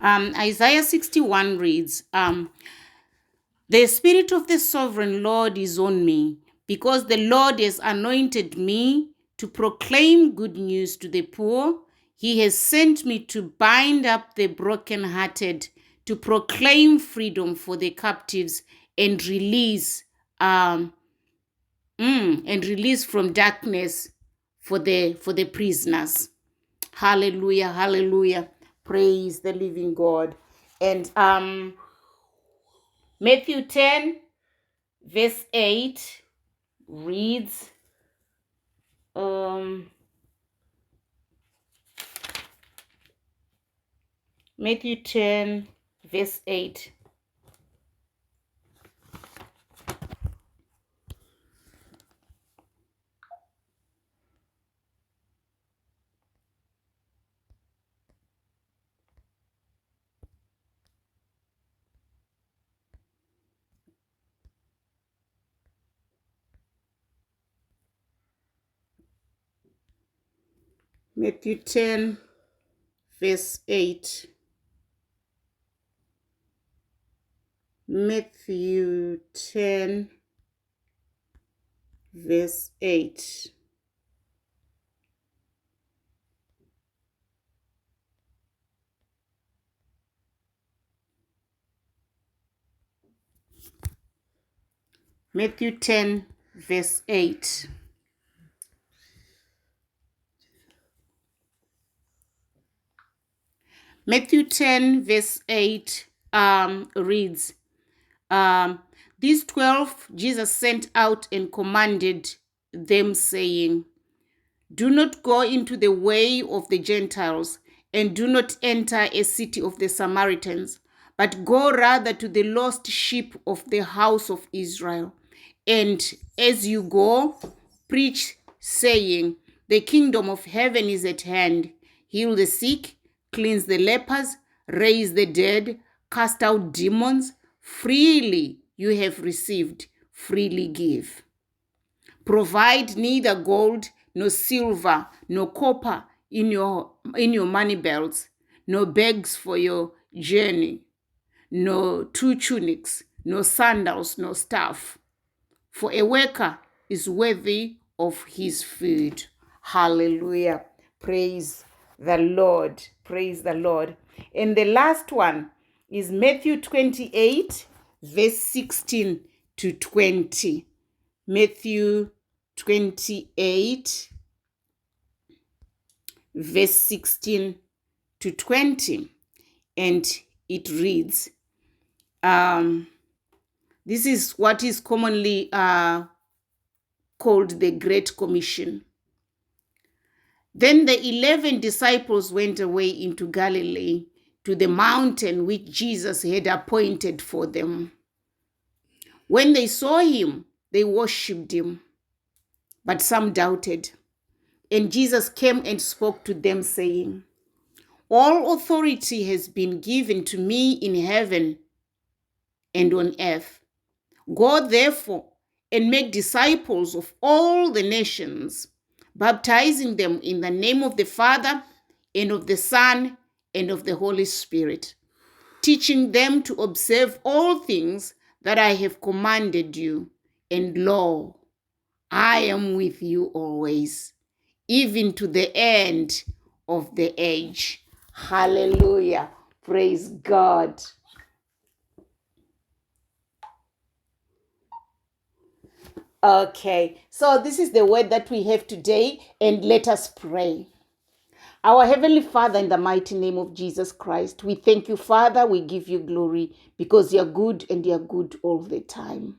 Isaiah 61 reads, The Spirit of the Sovereign Lord is on me, because the Lord has anointed me to proclaim good news to the poor. He has sent me to bind up the brokenhearted, to proclaim freedom for the captives and release and release from darkness for the prisoners. Hallelujah, hallelujah. Praise the living God. And Matthew 10 verse 8 reads, Matthew 10 verse 8. Matthew 10 verse 8. Matthew 10 verse 8. Matthew 10 verse 8. Matthew 10 verse 8 reads, These 12 Jesus sent out and commanded them, saying, Do not go into the way of the Gentiles, and do not enter a city of the Samaritans, but go rather to the lost sheep of the house of Israel. And as you go, preach, saying, The kingdom of heaven is at hand. Heal the sick, cleanse the lepers, raise the dead, cast out demons. Freely you have received, freely give. Provide neither gold nor silver nor copper in your money belts, no bags for your journey, no two tunics, no sandals, no staff. For a worker is worthy of his food. Hallelujah. Praise the Lord. Praise the Lord. And the last one is Matthew 28, verse 16 to 20. Matthew 28, verse 16 to 20. And it reads, this is what is commonly called the Great Commission. Then the 11 disciples went away into Galilee to the mountain which Jesus had appointed for them. When they saw him, they worshipped him, but some doubted. And Jesus came and spoke to them, saying, All authority has been given to me in heaven and on earth. Go therefore and make disciples of all the nations, baptizing them in the name of the Father and of the Son and of the Holy Spirit, teaching them to observe all things that I have commanded you. And lo, I am with you always, even to the end of the age. Hallelujah. Praise God. Okay, so this is the word that we have today, and let us pray. Our Heavenly Father, in the mighty name of Jesus Christ, we thank you, Father. We give you glory because you're good and you're good all the time.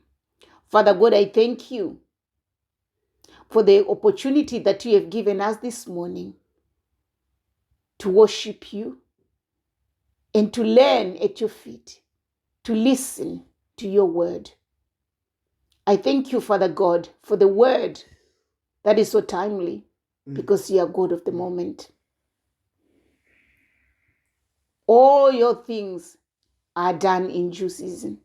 Father God, I thank you for the opportunity that you have given us this morning to worship you and to learn at your feet, to listen to your word. I thank you, Father God, for the word that is so timely because you are God of the moment. All your things are done in due season.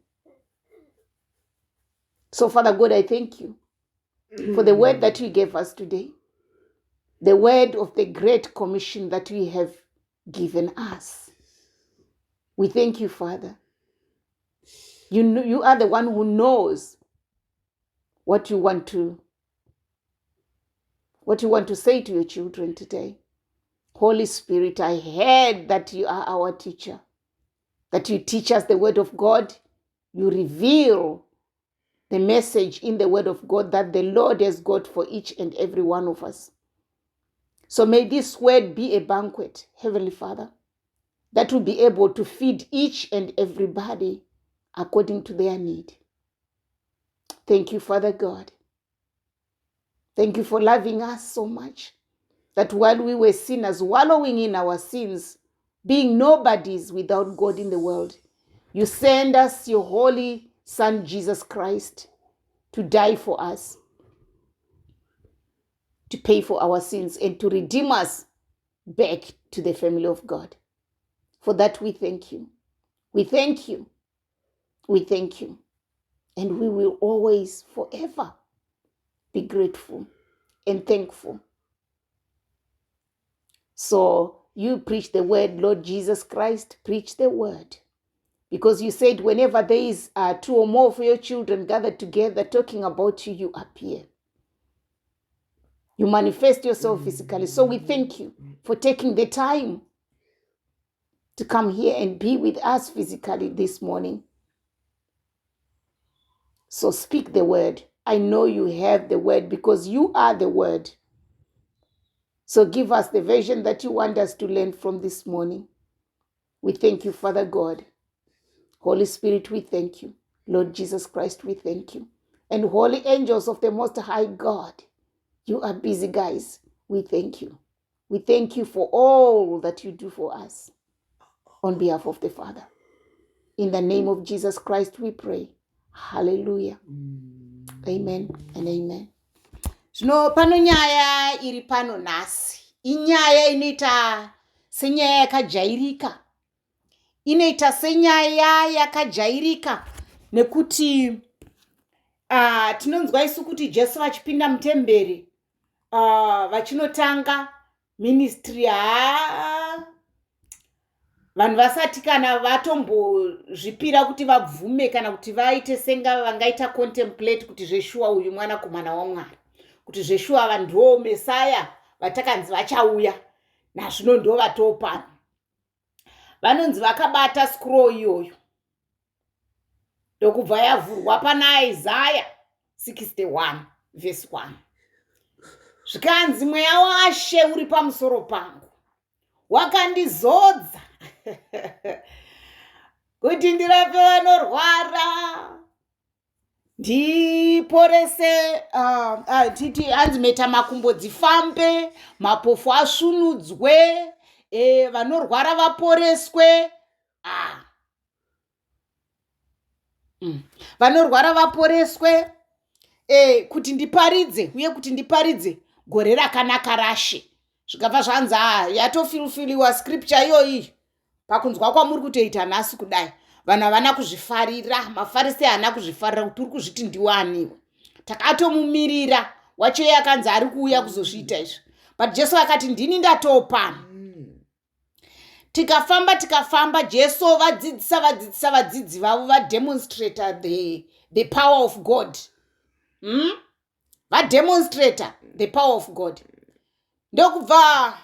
So, Father God, I thank you for the word that you gave us today, the word of the Great Commission that you have given us. We thank you, Father. You know, you are the one who knows what you want to say to your children today. Holy Spirit, I heard that you are our teacher, that you teach us the word of God. You reveal the message in the word of God that the Lord has got for each and every one of us. So may this word be a banquet, Heavenly Father, that will be able to feed each and everybody according to their need. Thank you, Father God. Thank you for loving us so much that while we were sinners, wallowing in our sins, being nobodies without God in the world, you send us your holy Son, Jesus Christ, to die for us, to pay for our sins, and to redeem us back to the family of God. For that, we thank you. We thank you. We thank you. And we will always, forever, be grateful and thankful. So you preach the word, Lord Jesus Christ, preach the word. Because you said, whenever there is two or more of your children gathered together talking about you, you appear. You manifest yourself physically. So we thank you for taking the time to come here and be with us physically this morning. So speak the word. I know you have the word because you are the word. So give us the version that you want us to learn from this morning. We thank you, Father God. Holy Spirit, we thank you. Lord Jesus Christ, we thank you. And holy angels of the Most High God, you are busy guys. We thank you. We thank you for all that you do for us on behalf of the Father. In the name of Jesus Christ, we pray. Hallelujah. Amen and amen. Zvino pano nyaya iri pano nhasi inyaya inoita senyaya yakajairika, inoita senyaya yakajairika nekuti tinonzwa isu kuti Jesu vachipinda mutemberi, vachinotanga ministry, haa, vanhu vasati kana vatombozvipira kuti vabvume kana kuti vaite senga vangaita contemplate kuti zveshuwa uyu mwanakomana waMwari, kuti zveshuwa vanhuwo Mesaya vatakanzi vachauya nazvino ndo vatopano. Vanonzi vakabata scroll iyoyo, ndokubva yavhurwa pana Isaya 61 vhesi 1, zvikanzi, "Mweya waShe uri pamusoro pangu, wakandizodza kuti ndirape vanorwara, ndiporese, titi hanzi mheta makumbo dzifambe, mapofu asvunudzwe, vanorwara vaporeswe." Vanorwara vaporeswe, kuti ndiparidze, uye kuti ndiparidze gore rakanaka raShe. Zvikabva zvanzi, a yatofulfilliwa scripture iyoyi pakunzwa kwamuri kutoita nhasi. Kudai vanhu havana kuzvifarira, maFarisi haana kuzvifarira kuti uri kuzviti ndiwaniwe, takatomumirira wacho iye akanzi ari kuuya kuzozviita izvi. But Jesu akati, "Ndini ndatopano." Tikafamba, tikafamba, Jesu vadzidzisa, vadzidzisa vadzidzi vavo, vademonstrata the power of God, Vademonstrata the power of God, ndokubva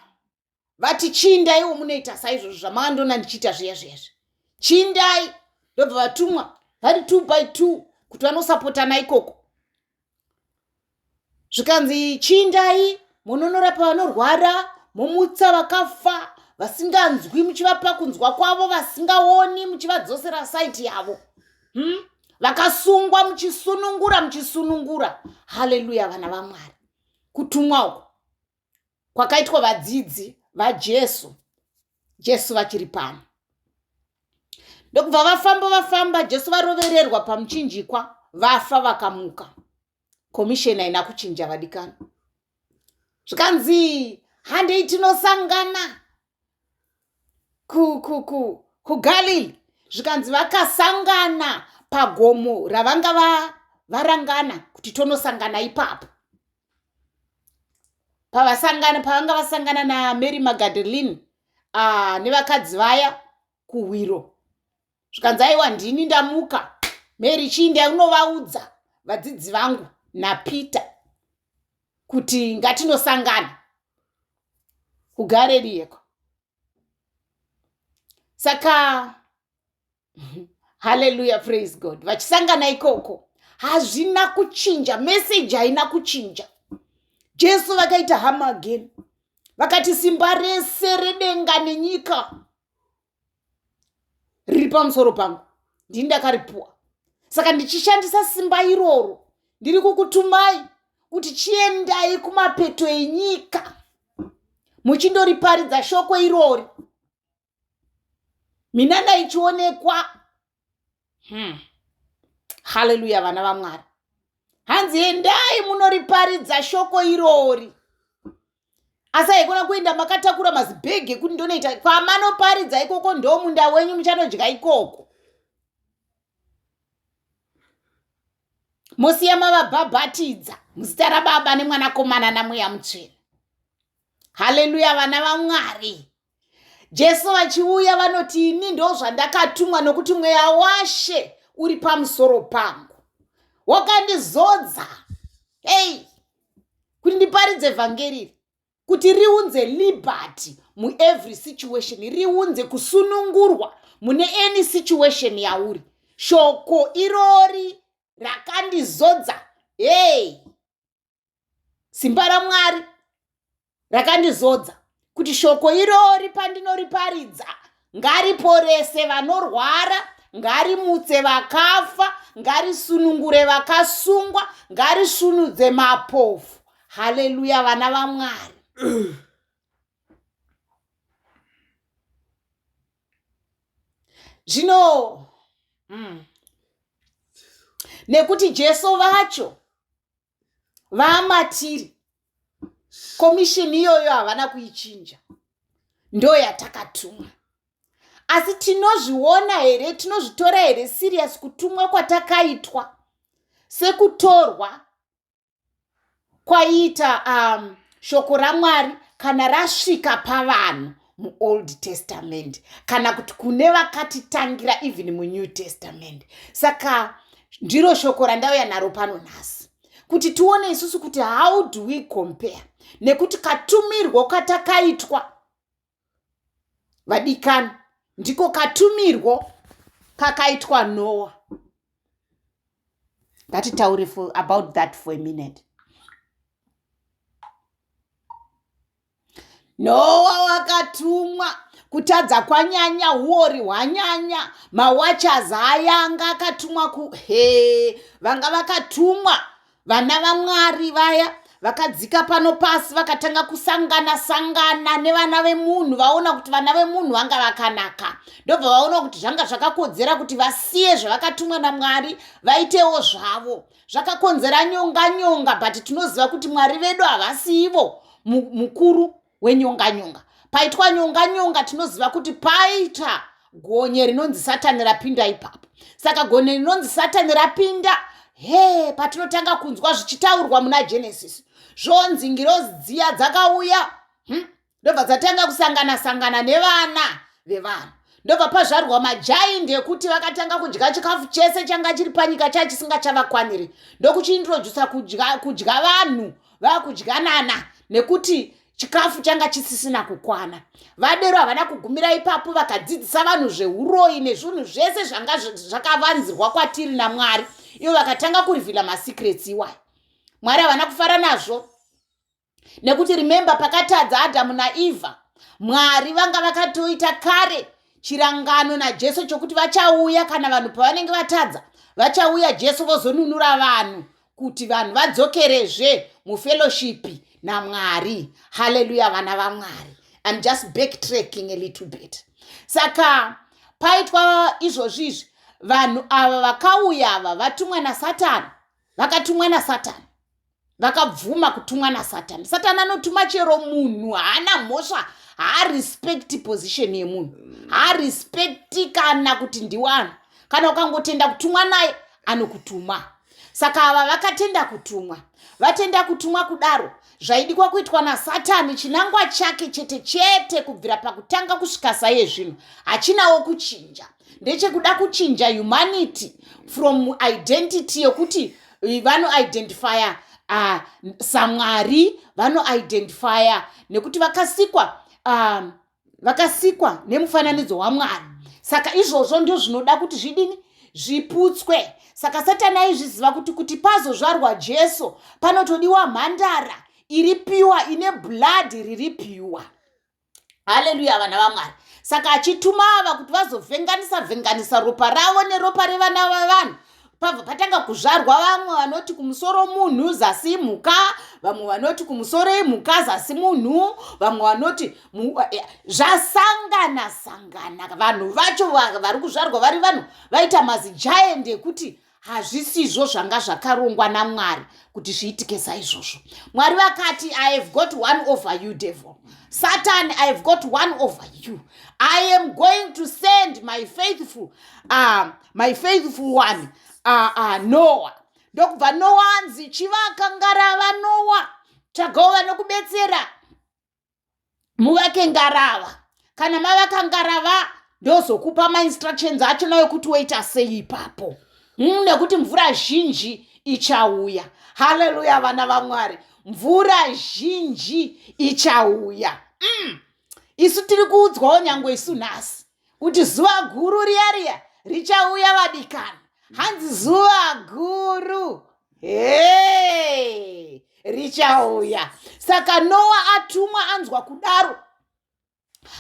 vati, "Chiindaiwo munoita saizvozvo zvamakandiona ndichiita zviya zviyazvi, chiindai." Ndobva vatumwa vari two by two kuti vanosapotana ikoko. Zvikanzi, "Chiindai munonorapa vanorwara, momutsa vakafa, vasinganzwi muchivapa kunzwa kwavo, vasingaoni muchivadzosera sight yavo, Vakasungwa muchisunungura, muchisunungura." Haleluya, vana vaMwari. Kutumwa uku kwakaitwa vadzidzi vaJesu, Jesu vachiri pano. Ndokubva vafamba, vafamba, Jesu varovererwa pamuchinjikwa, vafa, vakamuka. Commission haina kuchinja, vadikani. Zvikanzi, "Handei tinosangana kuGalili." Zvikanzi vakasangana pagomo ravanga varangana kuti tonosangana ipapo. Pavasangana, pavanga vasangana naMary Magdalene, nevakadzi vaya kuhwiro. Zvikanzi aiwa ndini ndamuka. Mary chiindai unovaudza vadzidzi vangu naPeter kuti ngatinosangana kuGareriyeko. Saka haleluya, praise God, vachisangana ikoko hazvina kuchinja, meseji haina kuchinja. Jesu vakaita hama again, vakati simba rese redenga nenyika riri pamusoro pangu, ndini ndakaripuwa. Saka ndichishandisa simba iroro ndiri kukutumai kuti chiendai kumapeto enyika muchindoriparidza shoko irori, minana ichionekwa. Haleluya, vana vaMwari. Hanzi endai munoriparidza shoko irori, asi haikona kuenda makatakura mazibhegi ekuti ndonoita kwamanoparidza ikoko, ndo munda wenyu, muchanodya ikoko, mosiya mavabhabhatidza muzita raBaba neMwanakomana naMweya Mutsvene. Haleluya, vana vaMwari. Jesu vachiuya vanoti ini ndo zvandakatumwa, nokuti mweya waShe uri pamusoro pangu, wakandizodza, hei, kuti ndiparidze vhangeri, kuti riunze liberty muevery situation, riunze kusunungurwa mune any situation yauri. Shoko irori rakandizodza, hei, simba raMwari rakandizodza kuti shoko irori pandinoriparidza ngariporese vanorwara, ngarimutse vakafa, ngarisunungure vakasungwa, ngarisunudze mapofu. Haleluya, vana vaMwari. Zvino nekuti Jesu vacho vamatiri, komishini iyoyo havana kuichinja, ndo yatakatumwa. Asi tinozviona here, tinozvitora here serious kutumwa kwatakaitwa, sekutorwa kwaiita shoko raMwari kana rasvika pavanhu muOld Testament, kana kuti kune vakatitangira even muNew Testament? Saka ndiro shoko randauya naro pano nhasi, kuti tione isusu kuti how do we compare, nekuti katumirwo katakaitwa, vadikani, ndiko katumirwo kakaitwa Noa. Ngatitaure about that for a minute. Noa wakatumwa kutadza kwanyanya, uori hwanyanya, mawatchers aya anga akatumwa ku he vanga vakatumwa vana vaMwari vaya vakadzika pano pasi, vakatanga kusangana sangana nevana vemunhu. Vaona kuti vana vemunhu vanga vakanaka, ndobva vaona kuti zvanga zvakakodzera kuti vasiye zvavakatumwa naMwari, vaitewo zvavo. Zvakakonzera nyonga nyonga, but tinoziva kuti Mwari vedu havasi ivo mukuru wenyonga nyonga. Paitwa nyonga nyonga, tinoziva kuti paita gonye rinonzi Satani rapinda ipapo. Saka gonye rinonzi Satani rapinda, he, patinotanga kunzwa zvichitaurwa muna Genesis, zvonzi ngirozi dziya dzakauya, Ndobva dzatanga kusangana sangana nevana vevanhu, ndobva pazvarwa majaindi ekuti vakatanga kudya chikafu chese changa chiri panyika, chaa chisingachavakwaniri, ndokuchiintrodusa kudya, kudya vanhu vakudyanana, nekuti chikafu changa chisisina kukwana. Vadero havana kugumira ipapo, vakadzidzisa vanhu zveuroyi nezvinhu zvese zvanga zvakavanzirwa kwatiri naMwari. Ivo vakatanga kurivhila masecrets iwayo. Mwari havana kufara nazvo, nekuti remember, pakatadza Adhamu naEvha, Mwari vanga vakatoita kare chirangano naJesu chokuti vachauya kana vanhu pavanenge vatadza, vachauya Jesu vozonunura vanhu kuti vanhu vadzokerezve mufellowship naMwari. Haleluya, vana vaMwari. I'm just backtracking a little bit. Saka paitwa izvozvi izvi, vanhu ava vakauya ava vatumwa naSatani, vakatumwa naSatani, vakabvuma kutumwa naSatani. Satani anotuma chero munhu, haana mhosva, haarespecti position yemunhu, haarespecti kana kuti ndiwani. Kana ukangotenda kutumwa naye, anokutuma. Saka ava vakatenda kutumwa. Vatenda kutumwa kudaro, zvaidikwa kuitwa naSatani, chinangwa chake chete chete kubvira pakutanga kusvika saiye zvino hachinawo kuchinja. Ndechekuda kuchinja humanity from identity yokuti vanoidentifya samwari, vanoidentifya nekuti vakasikwa nemufananidzo waMwari. Saka izvozvo ndo zvinoda kuti zvidini? Zviputswe. Saka Satani aizviziva kuti pazozvarwa Jesu panotodiwa mhandara iri pure, ine blood riri pure. Haleluya, vana vaMwari. Saka achituma ava kuti vazovhenganisa vhenganisa ropa ravo neropa revana vavanhu, pabva patanga kuzvarwa vamwe vanoti kumusoro munhu, zasi imhuka, vamwe vanoti kumusoro imhuka, zasi munhu, vamwe vanoti zvasangana sangana. Vanhu vacho vari kuzvarwa vari vanhu vaita mazigiant ekuti hazvisizvo zvanga zvakarongwa naMwari kuti zviitike saizvozvo. Mwari vakati, "I have got one over you, devil. Satan, I have got one over you. I am going to send my faithful one, Noah." Ndokubva Noah anzi, "Chivaka ngarava, Noah. Tsvagawo vanokubetsera, muvake ngarava. Kana mavaka ngarava, ndozokupa mainstructions achona ekuti woita sei ipapo, nekuti mvura zhinji ichauya." Haleluya, vana vaMwari, mvura zhinji ichauya. Isu tiri kuudzwawo nyangwe isu nhasi kuti zuva guru riya riya richauya, vadikana. Hanzi zuva guru he richauya. Saka Noa atumwa, anzwa kudaro,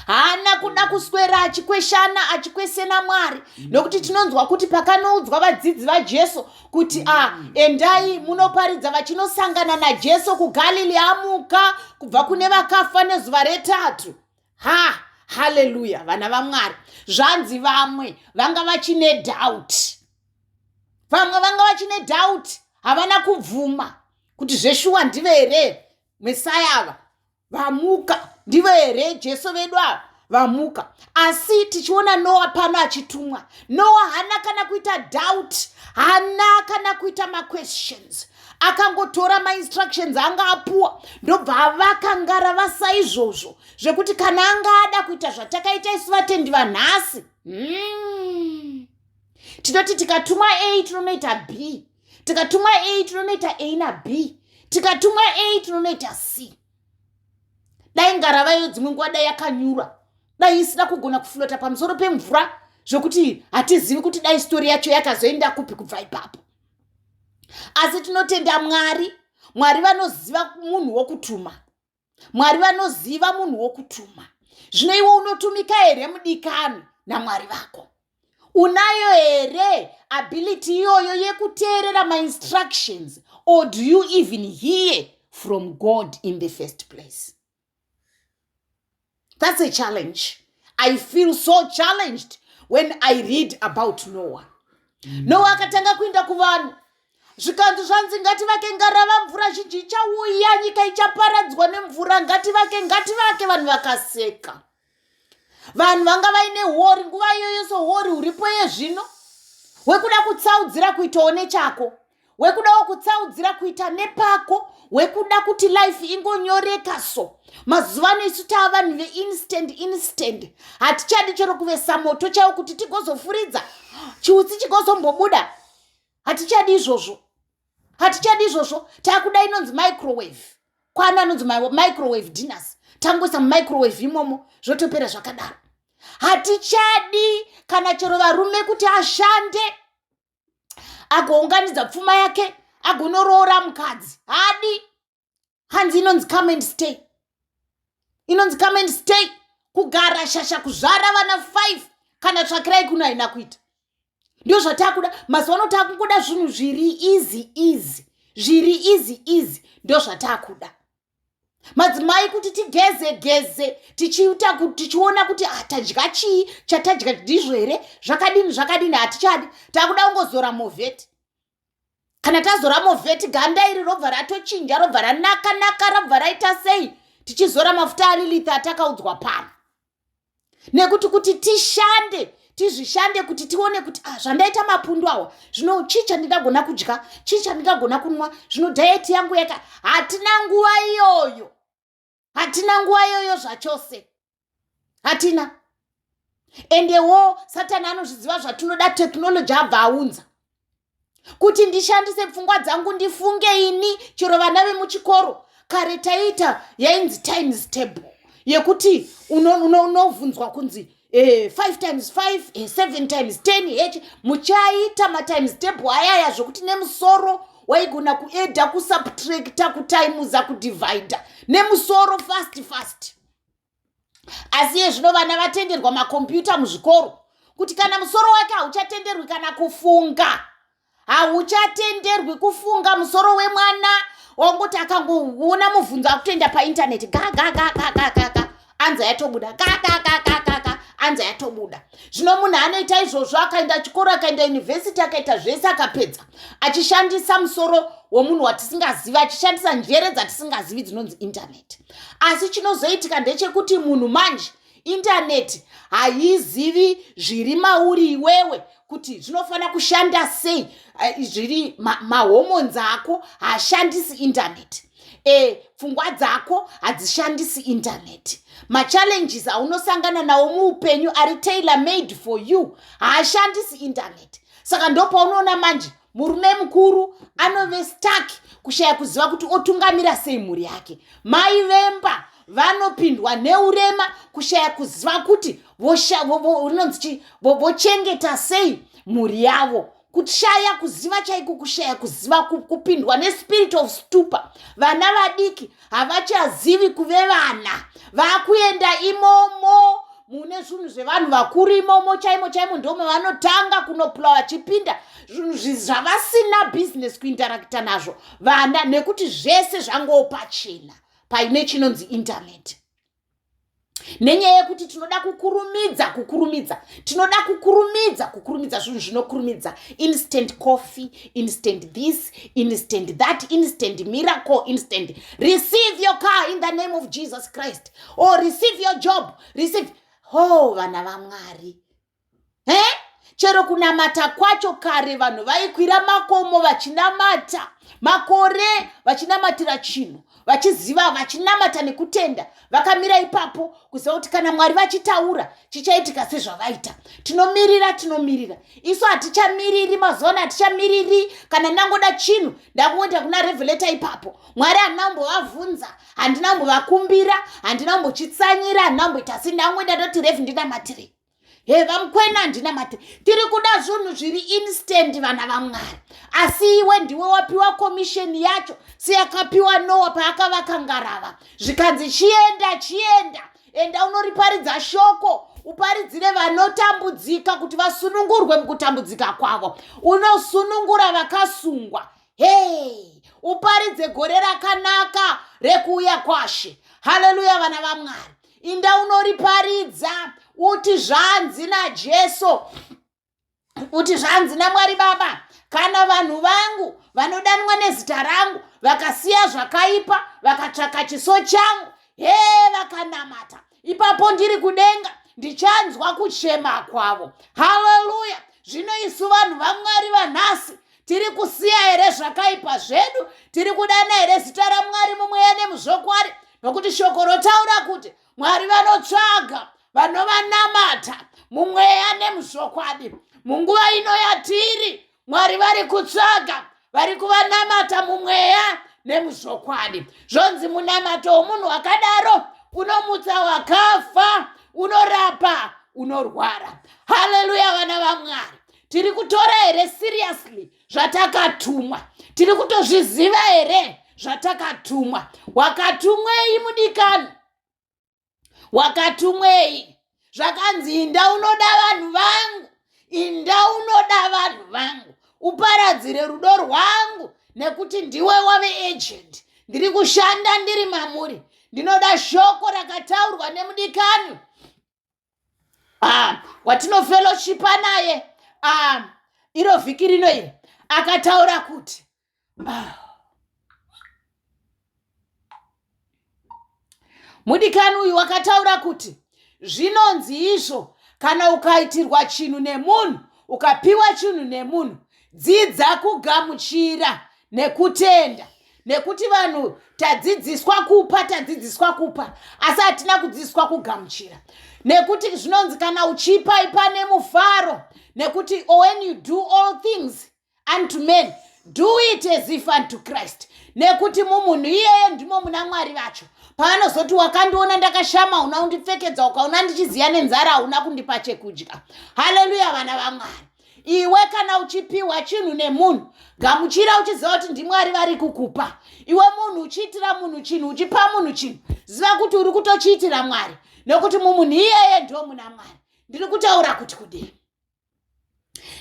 haana kuda kuswera achikweshana, achikwesena Mwari, nokuti tinonzwa kuti pakanoudzwa vadzidzi vaJesu kuti a endai munoparidza, vachinosangana naJesu kuGalili amuka kubva kune vakafa nezuva retatu. Ha, haleluya, vana vaMwari. Zvanzi vamwe vanga vachine doubt, vamwe vanga vachine doubt, havana kubvuma kuti zveshuwa ndive here Mesaya ava vamuka, ndivo here Jesu vedu ava vamuka. Asi tichiona Noa pano achitumwa, Noa haana kana kuita doubt, haana kana kuita maquestions. Akangotora mainstructions anga apuwa, ndobva avaka ngarava saizvozvo, zvekuti kana anga ada kuita zvatakaita isu vatendi vanhasi. Tinoti tikatumwa A tinonoita B, tikatumwa A tinonoita A naB, tikatumwa A tinonoita C. Dai ngarava iyo dzimwe nguva dai yakanyura, dai isina kugona kuflota pamusoro pemvura, zvokuti hatizivi kuti dai story yacho yakazoenda kupi kubva ipapo. Asi tinotenda Mwari. Mwari vanoziva munhu wokutuma. Mwari vanoziva munhu wokutuma. Zvino iwe unotumika here, mudikani, naMwari vako? Unayo here ability iyoyo yekuteerera mainstructions, or do you even hear from God in the first place? That's a challenge. I feel so challenged when I read about Noah. Noah akatanga kuenda kuvanhu, zvikanzi, zvanzi ngativake ngarava, mvura zhinji ichauya, nyika ichaparadzwa nemvura, ngativake, ngativake. Vanhu vakaseka. Vanhu vanga vaine hori nguva iyoyo, sohori huripo yezvino, wekuda kutsaudzira kuitawo nechako, wekudawo kutsaudzira kuita nepako, wekuda kuti life ingonyoreka. So mazuva ano isu tava vanhu veinstant instant. Hatichadi chero kuvesa moto chaiwo kuti tigozofuridza chiutsi chigozombobuda. Hatichadi izvozvo, hatichadi izvozvo. Taakuda inonzi microwave. Kwana anonzi microwave dinners, tangoisa mumicrowave imomo, zvotopera zvakadaro. Hatichadi kana chero varume kuti ashande, agounganidza pfuma yake, agonoroora mukadzi. Hadi. Hanzi inonzi come and stay, inonzi come and stay, kugara shasha, kuzvara vana 5. Kana tsvakirai kuno haina kuita. Ndio zvatakuda mazuva ano. Takungoda zvinhu zviri easy easy, zviri easy easy, ndo zvatakuda. Madzimai kuti tigeze geze, tichiita tichiona kuti ah, tadya chii, chatadya ndizvo here, zvakadini, zvakadini, hatichadi. Takuda kungozora Movate. Kana tazora Movate, ganda iri robva ratochinja, robva ranaka naka, robva raita sei, tichizora mafuta aLilith atakaudzwa pano. Nekuti kuti tishande, tizvishande kuti tione kuti ah, zvandaita mapundu awa, zvino chii chandingagona kudya, chii chandingagona kunwa, zvino diet yangu yaka. Hatina nguva iyoyo, hatina nguva iyoyo zvachose, hatina. Endewo Satani anozviziva zvatinoda, technology abva aunza kuti ndishandise pfungwa dzangu ndifunge ini. Chero vana vemuchikoro kare taiita yainzi times table, yekuti unovhunzwa kunzi 5 times 5, 7 times 10 h. Muchaita matimes table ayaya zvokuti nemusoro waigona kuadda, kusubtracta, kutimuza, kudivhaidha nemusoro fast fast. Asi iye zvino vana vatenderwa makombiyuta muzvikoro, kuti kana musoro wake hauchatenderwi kana kufunga, hauchatenderwi kufunga. Musoro wemwana wangoti akangoona mubvunzo, akutoenda paintaneti, ga ga ga ga ga ga ga, answer yatobuda, ga ga ga ga ga ga, answer yatobuda. Zvino munhu anoita izvozvo, akaenda chikoro, akaenda yunivhesiti, akaita zvese, akapedza achishandisa musoro womunhu watisingazivi, achishandisa njere dzatisingazivi dzinonzi intaneti. Asi chinozoitika ndechekuti munhu manje, intaneti haizivi zviri mauri iwewe, kuti zvinofanira kushanda sei. Zviri mahormones ako haashandisi intaneti, pfungwa dzako hadzishandisi intaneti, machallenges aunosangana nawo muupenyu ari tailor made for you haashandisi intaneti. Saka ndopaunoona manje murume mukuru anove stuck, kushaya kuziva kuti otungamira sei mhuri yake. Mai vemba vanopindwa neurema, kushaya kuziva kuti rinonzi chi, vochengeta sei mhuri yavo, kushaya kuziva chaiko, kushaya kuziva, kupindwa nespirit of stupor. Vana vadiki havachazivi kuve vana, vakuenda imomo mune zvinhu zvevanhu vakuru, imomo chaimo chaimo ndomo vanotanga kunopula, vachipinda zvinhu zvavasina bhizinesi kuinteracta nazvo vana, nekuti zvese zvangoo pachena paine chinonzi intaneti. Nenyaya yekuti tinoda kukurumidza, kukurumidza, tinoda kukurumidza, kukurumidza zvinhu zvinokurumidza, instant coffee, instant this, instant that, instant miracle, instant receive your car in the name of Jesus Christ, or receive your job, receive. Oh, vana vaMwari, he, chero kunamata kwacho, kare vanhu vaikwira makomo vachinamata makore, vachinamatira chinhu, vachiziva, vachinamata nekutenda, vakamira ipapo kuziva kuti kana Mwari vachitaura, chichaitika sezvavaita. Tinomirira, tinomirira. Isu hatichamiriri mazuva ano, hatichamiriri. Kana ndangoda chinhu, ndakungoenda kuna Revelator ipapo. Mwari handina kumbovabvunza, handina kumbovakumbira, handina kumbochitsanyira, handina kumboita sei. Ndangoenda, ndoti, "Rev, ndinamatirei." "He, vamukwena, handinamatiri." Tiri kuda zvinhu zviri instant, vana vaMwari. Asi iwe ndiwe wapiwa commission yacho, seyakapiwa Noa paakavaka ngarava, zvikanzi, "Chienda, chienda, enda unoriparidza shoko, uparidzire vanotambudzika kuti vasunungurwe mukutambudzika kwavo, unosunungura vakasungwa. Hei, uparidze gore rakanaka rekuuya kwaShe." Haleluya, vana vaMwari. Inda unoriparidza, uti zvanzi naJesu, uti zvanzi naMwari Baba, kana vanhu vangu vanodanwa nezita rangu vakasiya zvakaipa, vakatsvaka chiso changu, he, vakanamata, ipapo ndiri kudenga ndichanzwa kuchema kwavo. Haleluya. Zvino isu vanhu vaMwari vanhasi, tiri kusiya here zvakaipa zvedu? Tiri kudana here zita raMwari mumweya nemuzvokwadi? Nokuti shoko rotaura kuti Mwari vanotsvaga vanovanamata mumweya nemuzvokwadi. Munguva ino yatiri, Mwari vari kutsvaga vari kuvanamata mumweya nemuzvokwadi. Zvonzi munamato womunhu wakadaro unomutsa wakafa, unorapa unorwara. Haleluya, vana vaMwari. Tiri kutora here seriously zvatakatumwa? Tiri kutozviziva here zvatakatumwa? Wakatumwei, mudikani? Wakatumwei? Zvakanzi, "Inda unoda vanhu vangu, inda unoda vanhu vangu, uparadzire rudo rwangu, nekuti ndiwe wave agent, ndiri kushanda ndiri mamuri." Ndinoda shoko rakataurwa nemudikani watinofellowshipa naye iro vhiki rino iri. Akataura kuti mudikani uyu wakataura kuti zvinonzi izvo, kana ukaitirwa chinhu nemunhu, ukapiwa chinhu nemunhu, dzidza kugamuchira nekutenda. Nekuti vanhu tadzidziswa kupa, tadzidziswa kupa, asi hatina kudzidziswa kugamuchira. Nekuti zvinonzi kana uchipa, ipa nemufaro, nekuti when you do all things unto men, do it as if unto Christ, nekuti mumunhu iyeye ndimo muna Mwari vacho. Paanozoti, "Wakandiona ndakashama, hauna kundipfekedza, ukaona ndichiziya nenzara, hauna kundipa chekudya." Haleluya, vana vaMwari. Iwe kana uchipiwa chinhu nemunhu, gamuchira uchiziva kuti ndiMwari vari kukupa. Iwe munhu uchiitira munhu chinhu, uchipa munhu chinhu, ziva kuti uri kutochiitira Mwari, nekuti mumunhu iyeye ndo muna Mwari. Ndiri kutaura kuti kudii?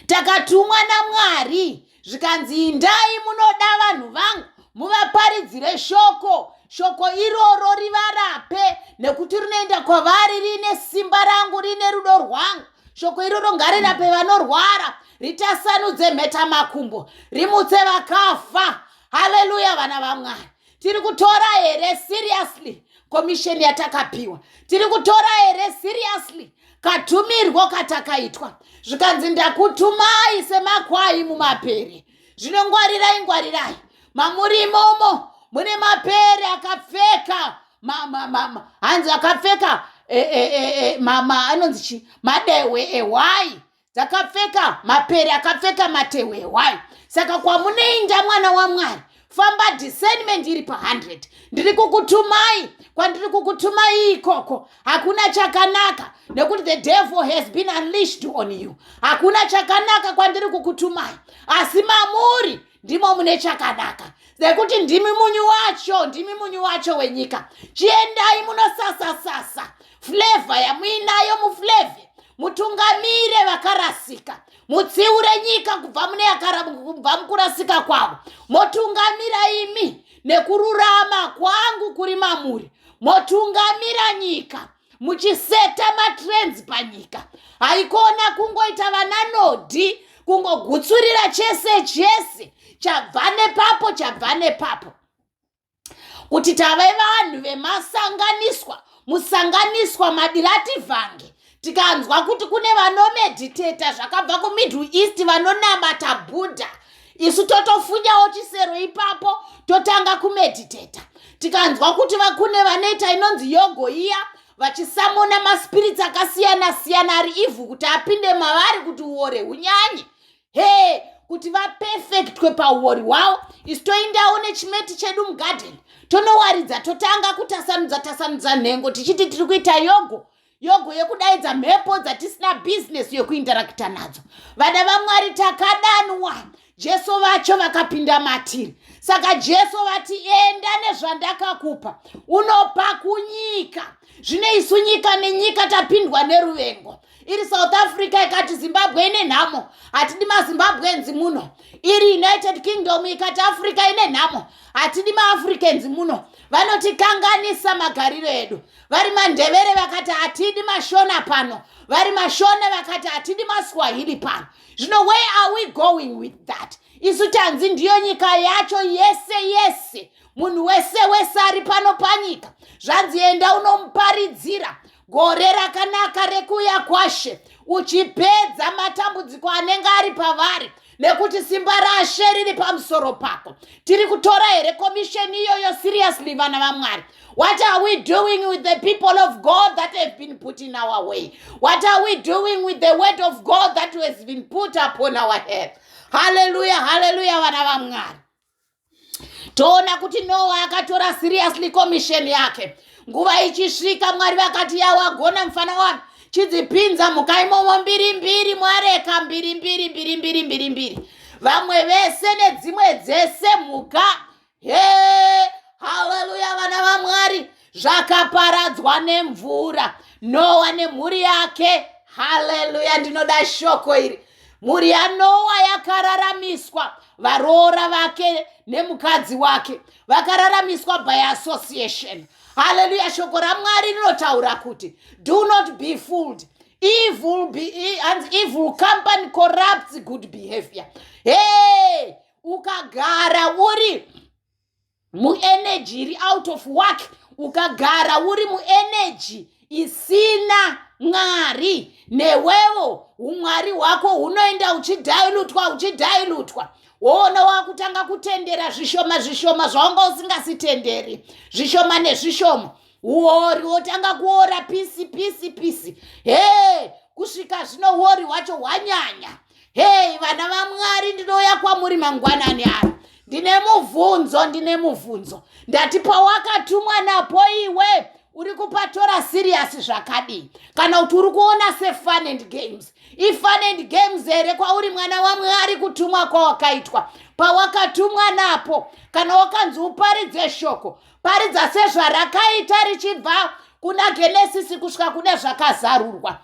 Takatumwa naMwari, zvikanzi, "Indai munoda vanhu vangu, muvaparidzire shoko. Shoko iroro rivarape, nekuti rinoenda kwavari riine simba rangu, riine rudo rwangu. Shoko iroro ngarirape vanorwara, ritasanudze mheta makumbo, rimutse vakafa." Haleluya, vana vaMwari. Tiri kutora here seriously commission yatakapiwa? Tiri kutora here seriously katumirwo katakaitwa? Zvikanzi, "Ndakutumai semakwai mumapere. Zvino ngwarirai, ngwarirai. Mamuri imomo mune mapere akapfeka hanzi akapfeka anonzi chi madehwe ehwai dzakapfeka, mapere akapfeka matehwe ehwai. Saka kwamunoinda, mwana waMwari, famba discernment iri pa100. Ndiri kukutumai, kwandiri kukutumai ikoko hakuna chakanaka, nekuti the devil has been unleashed on you. Hakuna chakanaka kwandiri kukutumai, asi mamuri ndimo mune chakanaka, nekuti ndimi munyu wacho, ndimi munyu wacho wenyika. Chiendai munosasa-sasa flavor yamuinayo, muflavor, mutungamire vakarasika, mutsiure nyika kubva mune kubva mukurasika kwavo. Motungamira imi nekururama kwangu kuri mamuri, motungamira nyika muchiseta matrends panyika. Haikona kungoita vananodhi, kungogutsurira chese chese chabva nepapo, chabva nepapo, kuti tave vanhu vemasanganiswa, musanganiswa madirativhange. Tikanzwa kuti kune vanomediteta zvakabva kuMiddle East, vanonamata Buddha, isu totofunyawo chisero ipapo, totanga kumediteta. Tikanzwa kuti kune vanoita inonzi yoga iya, vachisummona maspirits akasiyana siyana ari evil kuti apinde mavari, kuti uore hunyanye, he, kuti vaperfectwe pauori hwavo, isu toindawo nechimeti chedu mugadheni, tonowaridza, totanga kutasanudza tasanudza nhengo, tichiti tiri kuita yoga, yoga yekudaidza mhepo dzatisina bhizinesi yekuinterakita nadzo. Vana vaMwari, takadanwa. Jesu vacho vakapinda matiri. Saka Jesu vati, "Enda nezvandakakupa, unopa kunyika." Zvino isu nyika nenyika tapindwa neruvengo. Iri South Africa ikati, "Zimbabwe ine nhamo, hatidi maZimbabweans muno." Iri United Kingdom ikati, "Africa ine nhamo, hatidi maAfricans muno, vanotikanganisa magariro edu." Vari maNdevere vakati, "Hatidi maShona pano." Vari maShona vakati, "Hatidi maSwahili pano." Zvino where are we going with that? Isu tanzi ndiyo nyika yacho yese yese, munhu wese wese ari pano panyika, zvanzi, "Enda unomuparidzira gore rakanaka rekuuya kwaShe, uchipedza matambudziko anenge ari pavari, nekuti simba raShe riri pamusoro pako." Tiri kutora here commission iyoyo seriously, vana vaMwari? What are we doing with the people of God that have been put in our way? What are we doing with the word of God that has been put upon our head? Haleluya, haleluya, vana vaMwari. Toona kuti Noa akatora seriously commission yake. Nguva ichisvika, Mwari vakati, "Yawagona, mufana wami, chidzipinza mhuka imomo mbiri mbiri, mwareka mbiri mbiri, mbiri mbiri, mbiri mbiri, vamwe vese nedzimwe dzese mhuka." He, haleluya, vana vaMwari. Zvakaparadzwa nemvura, Noa nemhuri yake. Haleluya, ndinoda shoko iri. Mhuri yaNoa yakararamiswa, varoora vake nemukadzi wake vakararamiswa by association. Haleluya. Shoko raMwari rinotaura kuti, "Do not be fooled. Evil, be, and evil company corrupts good behavior." Hey, ukagara uri muenergy iri out of work, ukagara uri muenergy isina Mwari, newewo umwari hwako hunoenda uchidilutwa, uchidilutwa. Woona wakutanga kutendera zvishoma zvishoma zvawanga usingasitenderi, zvishoma nezvishoma. Uori wotanga kuora pisi pisi pisi, he kusvika zvino uori hwacho hwanyanya. Hei vana vaMwari, ndinouya kwamuri mangwanani ano, ndine mubvunzo, ndine mubvunzo. Ndati pawakatumwa napo iwe uri kupatora serious zvakadii, kana kuti uri kuona sefun and games? Ifun and games here kwauri, mwana waMwari, kutumwa kwawakaitwa? Pawakatumwa napo, kana wakanzi uparidze shoko, paridza sezvarakaita richibva kuna Genesisi kusvika kune Zvakazarurwa,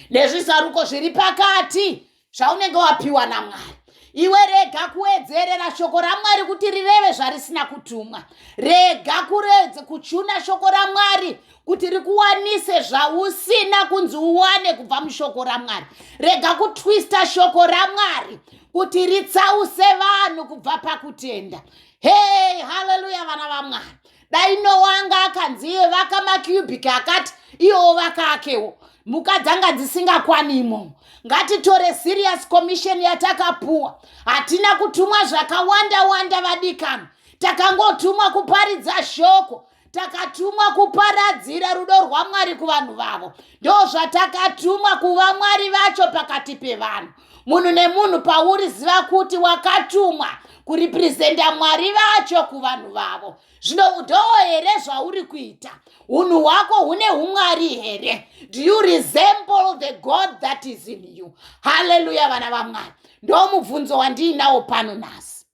nezvizaruko zviri pakati zvaunenge wapiwa naMwari. Iwe rega kuwedzerera shoko raMwari kuti rireve zvarisina kutumwa. Rega kuredze kuchuna shoko raMwari kuti rikuwanise zvausina kunzi uwane kubva mushoko raMwari. Rega kutwista shoko raMwari kuti ritsause vanhu kubva pakutenda. Hei, haleluya, vana vaMwari. Dai Noa anga akanzi iye vaka macubic akati, iyowo vaka akewo, mhuka dzanga dzisingakwani imomo. Ngatitore serious commission yatakapuwa. Hatina kutumwa zvakawanda wanda, vadikana. Takangotumwa kuparidza shoko, takatumwa kuparadzira rudo rwaMwari kuvanhu vavo. Ndo zvatakatumwa, kuva Mwari vacho pakati pevanhu. Munhu nemunhu pauri, ziva kuti wakatumwa kurepresenta Mwari vacho kuvanhu vavo. Zvino ndo here zvauri kuita? Unhu hwako hune umwari here? Do you resemble the God that is in you? Haleluya, vana vaMwari, ndo mubvunzo wandiinawo pano nhasi.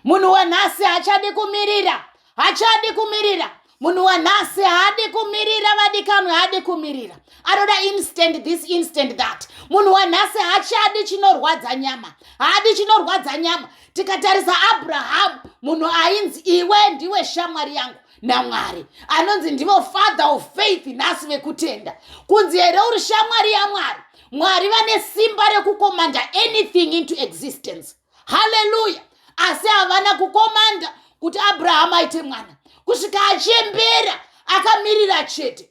Munhu wanhasi haachadi kumirira, haachadi kumirira. Munhu wanhasi haadi kumirira, vadikanwe, haadi kumirira. Anoda instant this, instant that. Munhu wanhasi haachadi chinorwadza nyama, haadi chinorwadza nyama. Tikatarisa Abrahamu, munhu ainzi iwe ndiwe shamwari yangu naMwari, anonzi ndivo father of faith nhasi, vekutenda. Kunzi here uri shamwari yaMwari, Mwari vane simba rekukomanda anything into existence. Haleluya! Asi havana kukomanda kuti Abrahamu aite mwana kusvika achembera. Akamirira chete,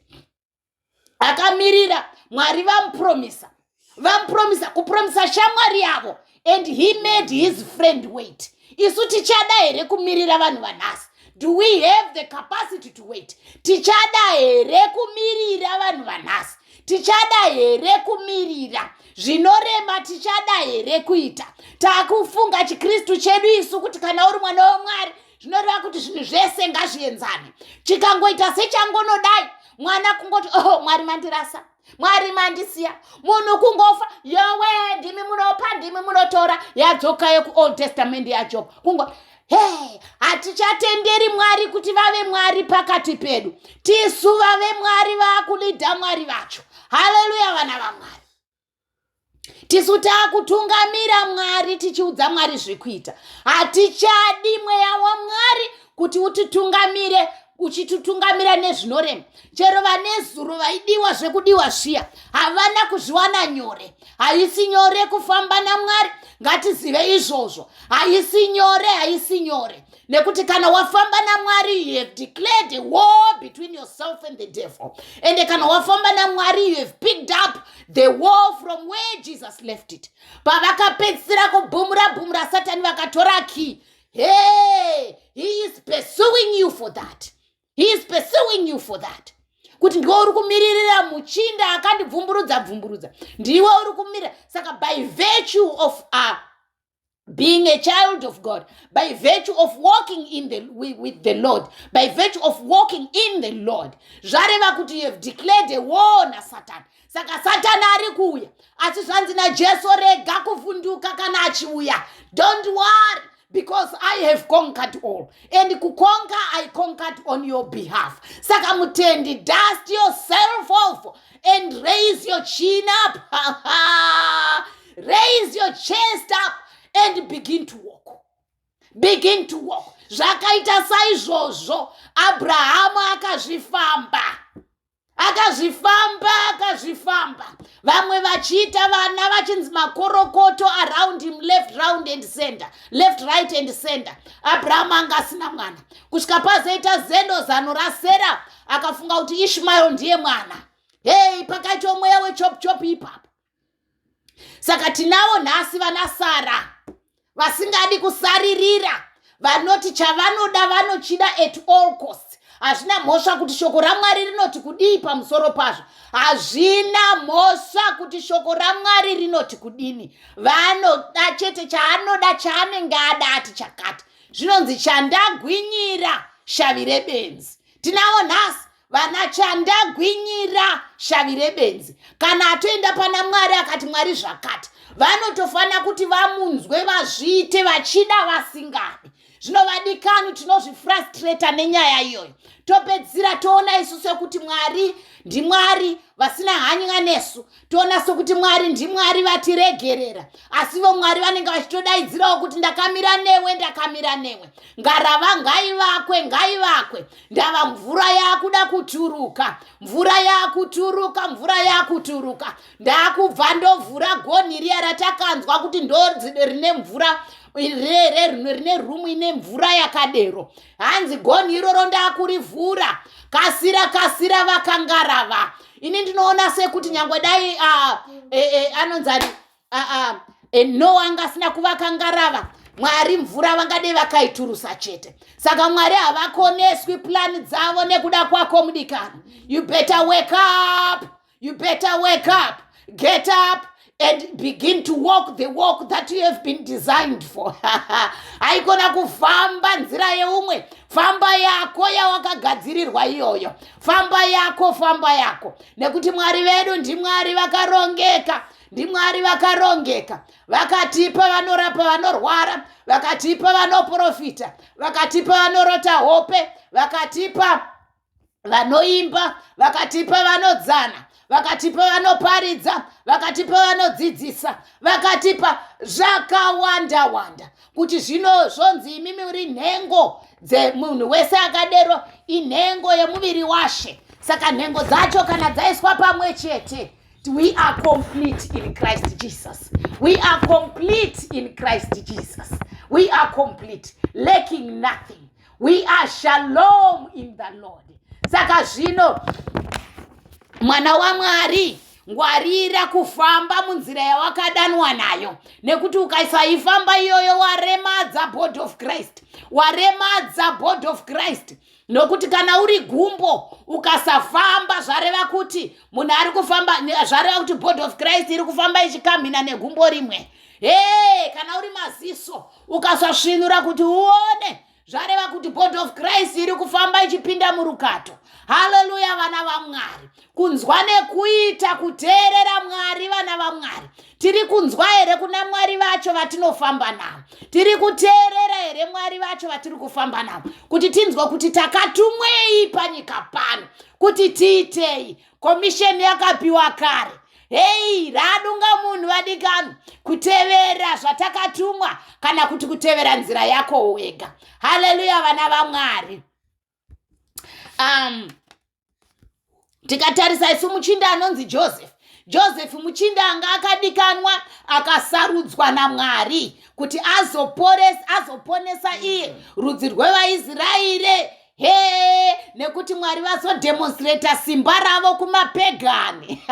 akamirira. Mwari vamupromisa, vamupromisa, kupromisa shamwari yavo, and he made his friend wait. Isu tichada here kumirira, vanhu vanhasi? Do we have the capacity to wait? Tichada here kumirira, vanhu vanhasi? Tichada here kumirira zvinorema? Tichada here kuita? Takufunga chiKristu chedu isu kuti kana uri mwana wamwari zvinoreva kuti zvinhu zvese ngazvienzane. Chikangoita sechangonodai, mwana kungoti, "Oh Mwari, mandirasa, Mwari mandisiya." Munhu kungofa, "Yowe, ndimi munopa, ndimi munotora." Yadzoka yekuOld Testament yaJob. Kungo he, hatichatenderi Mwari kuti vave Mwari pakati pedu. Tisu vave Mwari, vaakulidha Mwari vacho. Haleluya, vana vaMwari, tisu taakutungamira Mwari, tichiudza Mwari zvekuita. Hatichadi mweya waMwari kuti utitungamire, uchititungamira nezvinorema. Chero vane zuro vaidiwa zvekudiwa zviya, havana kuzviwana nyore. Haisi nyore kufamba naMwari, ngatizive izvozvo. Haisi nyore, haisi nyore, nekuti kana wafamba naMwari, you have declared a war between yourself and the devil. Ende kana wafamba naMwari, you have picked up the war from where Jesus left it. Pavakapedzisira kubhumura bhumura Satani, vakatora key. Hey, he is pursuing you for that, he is pursuing you for that, kuti ndiwe uri kumiririra muchinda akandibvumburudza bvumburudza, ndiwe uri kumirira. Saka by virtue of being a child of God, by virtue of walking with the Lord, by virtue of walking in the Lord, zvareva kuti you have declared a war naSatan. Saka Satani ari kuuya, asi zvanzi naJesu, rega kuvhunduka kana achiuya. Don't worry, because I have conquered all, and kuconquer, I conquered on your behalf. Saka mutendi, dust yourself off and raise your chin up, raise your chest up and begin to walk, begin to walk. Zvakaita saizvozvo, Abrahamu akazvifamba, akazvifamba, akazvifamba. Vamwe vachiita vana vachinzi makorokoto around him, left, round and center, left, right and center. Abrahamu anga asina mwana kusvika pazoita zendo zano raSera, akafunga kuti Ishmael ndiye mwana. Hei, pakaitwa mweya wechop chop ipapo. Saka tinavo nhasi vana Sara vasingadi kusaririra, vanoti chavanoda vanochida at all costs. Hazvina mhosva kuti shoko raMwari rinoti kudii pamusoro pazvo. Hazvina mhosva kuti shoko raMwari rinoti kudini. Vanoda chete chaanoda, chaanenge ada, ati chakati. Zvinonzi chandagwinyira shavi rebenzi. Tinavo nhasi vana chandagwinyira shavi rebenzi. Kana atoenda pana Mwari akati Mwari zvakati, vanotofanira kuti vamunzwe, vazviite, vachida vasingadi. Zvino vadikani, tinozvifrustrata nenyaya iyoyo, topedzisira toona isu sekuti Mwari ndiMwari vasina hanya nesu, toona sokuti Mwari ndiMwari vatiregerera. Asivo Mwari vanenge vachitodaidzirawo kuti ndakamira newe, ndakamira newe. Ngarava ngaivakwe, ngaivakwe. Ndava mvura yakuda kuturuka, mvura yakuturuka, mvura yakuturuka. Ndakubva ndovhura gonhi riya ratakanzwa kuti ndo rine mvura, rine rumu ine mvura yakadero. Hanzi gonhi iroro ndakurivhura, kasira, kasira, vakangarava. Ini ndinoona sekuti nyangwe dai anonzani Noa anga asina kuvaka ngarava, Mwari mvura vangadei vakaiturusa chete. Saka Mwari havakoneswi plani dzavo nekuda kwako mudikani. You better wake up, you better wake up, get up and begin to walk the walk that you have been designed for. Haikona kufamba nzira yeumwe. Famba yako yawakagadzirirwa iyoyo, famba yako, famba yako, nekuti Mwari vedu ndiMwari vakarongeka, ndiMwari vakarongeka. Vakatipa vanorapa vanorwara, vakatipa vanoprofita, vakatipa vanorota hope, vakatipa vanoimba, vakatipa vanodzana, vakatipa vanoparidza, vakatipa vanodzidzisa, vakatipa zvakawanda wanda. Kuti zvino zvonzi imimi uri nhengo dzemunhu wese akadero, inhengo yemuviri waShe. Saka nhengo dzacho kana dzaiswa pamwe chete, we are complete in Christ Jesus. We are complete in Christ Jesus. We are complete, lacking nothing. We are shalom in the Lord. Saka zvino mwana waMwari, ngwarira kufamba munzira yawakadanwa nayo, nekuti ukasaifamba iyoyo, waremadza body of Christ, waremadza body of Christ. Nokuti kana uri gumbo ukasafamba, zvareva kuti munhu ari kufamba, zvareva kuti body of Christ iri kufamba ichikamhina negumbo rimwe. He, kana uri maziso ukasasvinura kuti uone, zvareva kuti body of Christ iri kufamba ichipinda murukato. Haleluya, vana vaMwari. Kunzwa nekuita, kuteerera Mwari. Vana vaMwari, tiri kunzwa here kuna Mwari vacho vatinofamba navo? Tiri kuteerera here Mwari vacho vatiri kufamba navo, kuti tinzwe kuti takatumwei panyika pano, kuti tiitei? Commission yakapiwa kare. Hei, radunga munhu vadikani, kutevera zvatakatumwa kana kuti kutevera nzira yako wega. Haleluya, vana vaMwari. Tikatarisa isu muchinda anonzi Joseph. Joseph muchinda anga akadikanwa, akasarudzwa naMwari kuti azoponesa iye rudzi rwevaIsraeri. He, nekuti Mwari vazodemonstrata simba ravo kumapegani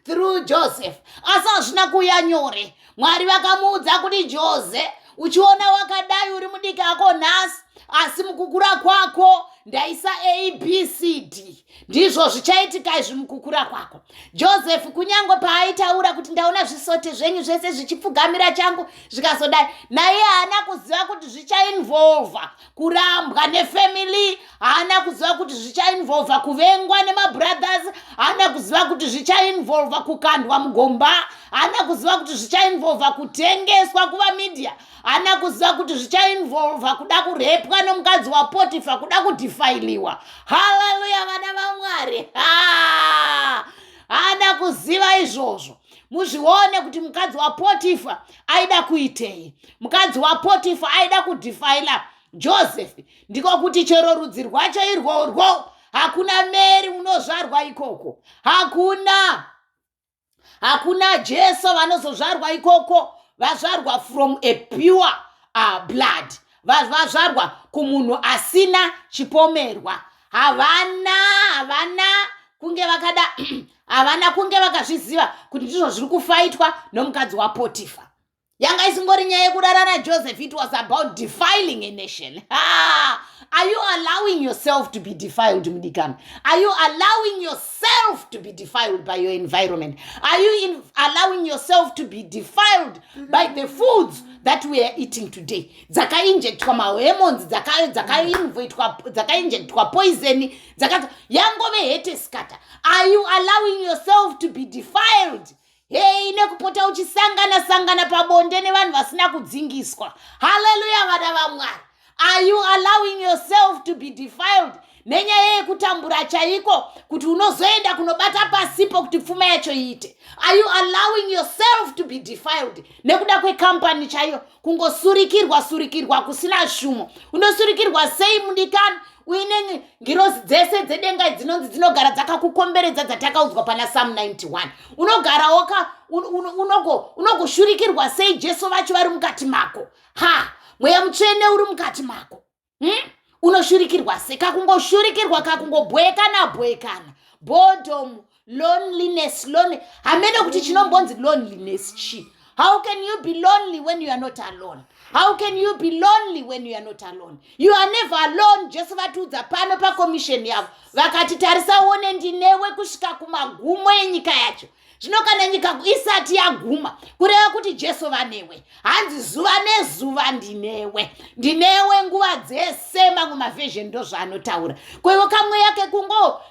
through Joseph. Asi hazvina kuuya nyore. Mwari vakamuudza kuti, "Jose, uchiona wakadai uri mudiki ako nhasi, asi mukukura kwako ndaisa ABCD, ndizvo zvichaitika izvi mukukura kwako." Joseph kunyange paaitaura kuti ndaona zvisote zvenyu zvese zvichipfugamira changu zvikazodai, naye haana kuziva kuti zvichainvolva kurambwa nefamily, haana kuziva kuti zvichainvolva kuvengwa nemabrothers, haana kuziva kuti zvichainvolva kukandwa mugomba, haana kuziva kuti zvichainvolva kutengeswa kuvaMidian, haana kuziva kuti zvichainvolva kuda kurepwa nomukadzi waPotifa, kuda kudefiliwa. Haleluya, vana vaMwari. Haana kuziva izvozvo. Muzvione kuti mukadzi waPotifa aida kuitei. Mukadzi waPotifa aida kudefila Joseph. Ndiko kuti chero rudzi rwacho irworwo, hakuna Mary unozvarwa ikoko, hakuna Jesu vanozozvarwa ikoko. Vazvarwa from a pure blood, vazvarwa kumunhu asina chipomerwa. Havana kunge kunge vakada havana kunge vakazviziva kuti ndizvo zviri kufaitwa nomukadzi wapotifa yanga isingori nyaya yekurara najoseph. It was about defiling a nation. Ha! Are you allowing yourself to be defiled, mudikani? Are you allowing yourself to be defiled by your environment? Are you allowing yourself to be defiled by the foods that we are eating today, dzakainjectwa mahormones, dzakainjectwa poison, dzaka yangove hetesikata? Are you allowing yourself to be defiled, hei, nekupota uchisangana sangana pabonde nevanhu vasina kudzingiswa? Haleluya, vana vamwari. Are you allowing yourself to be defiled nenyaya yekutambura chaiko, kuti unozoenda kunobata pasipo kuti pfuma yacho iite? Are you allowing yourself to be defiled nekuda kwekampani chaiyo, kungosurikirwa surikirwa kusina shumo? Unosurikirwa sei, mudikani, uine ngirozi dzese dzedenga dzinonzi dzinogara dzakakukomberedza, dzatakaudzwa pana Psalm 91? Unogara waka unogoshurikirwa sei, Jesu vacho vari mukati mako? Ha, Mweya Mutsvene uri mukati mako, Unoshurikirwa sei? Kakungoshurikirwa, kakungobwekana bwekana, boredom, loneliness, lonely. Hamene kuti chinombonzi loneliness chii. How can you be lonely when you are not alone? How can you be lonely when you are not alone? You are never alone. Jesu vatiudza pano pacommission yavo, vakati, "Tarisa uone, ndinewe kusvika kumagumo enyika yacho." Zvino kana nyika isati yaguma, kureva kuti Jesu vanewe. Hanzi, "Zuva nezuva ndinewe, ndinewe nguva dzese." Mamwe maversion ndo zvaanotaura. Kwaivo kamweya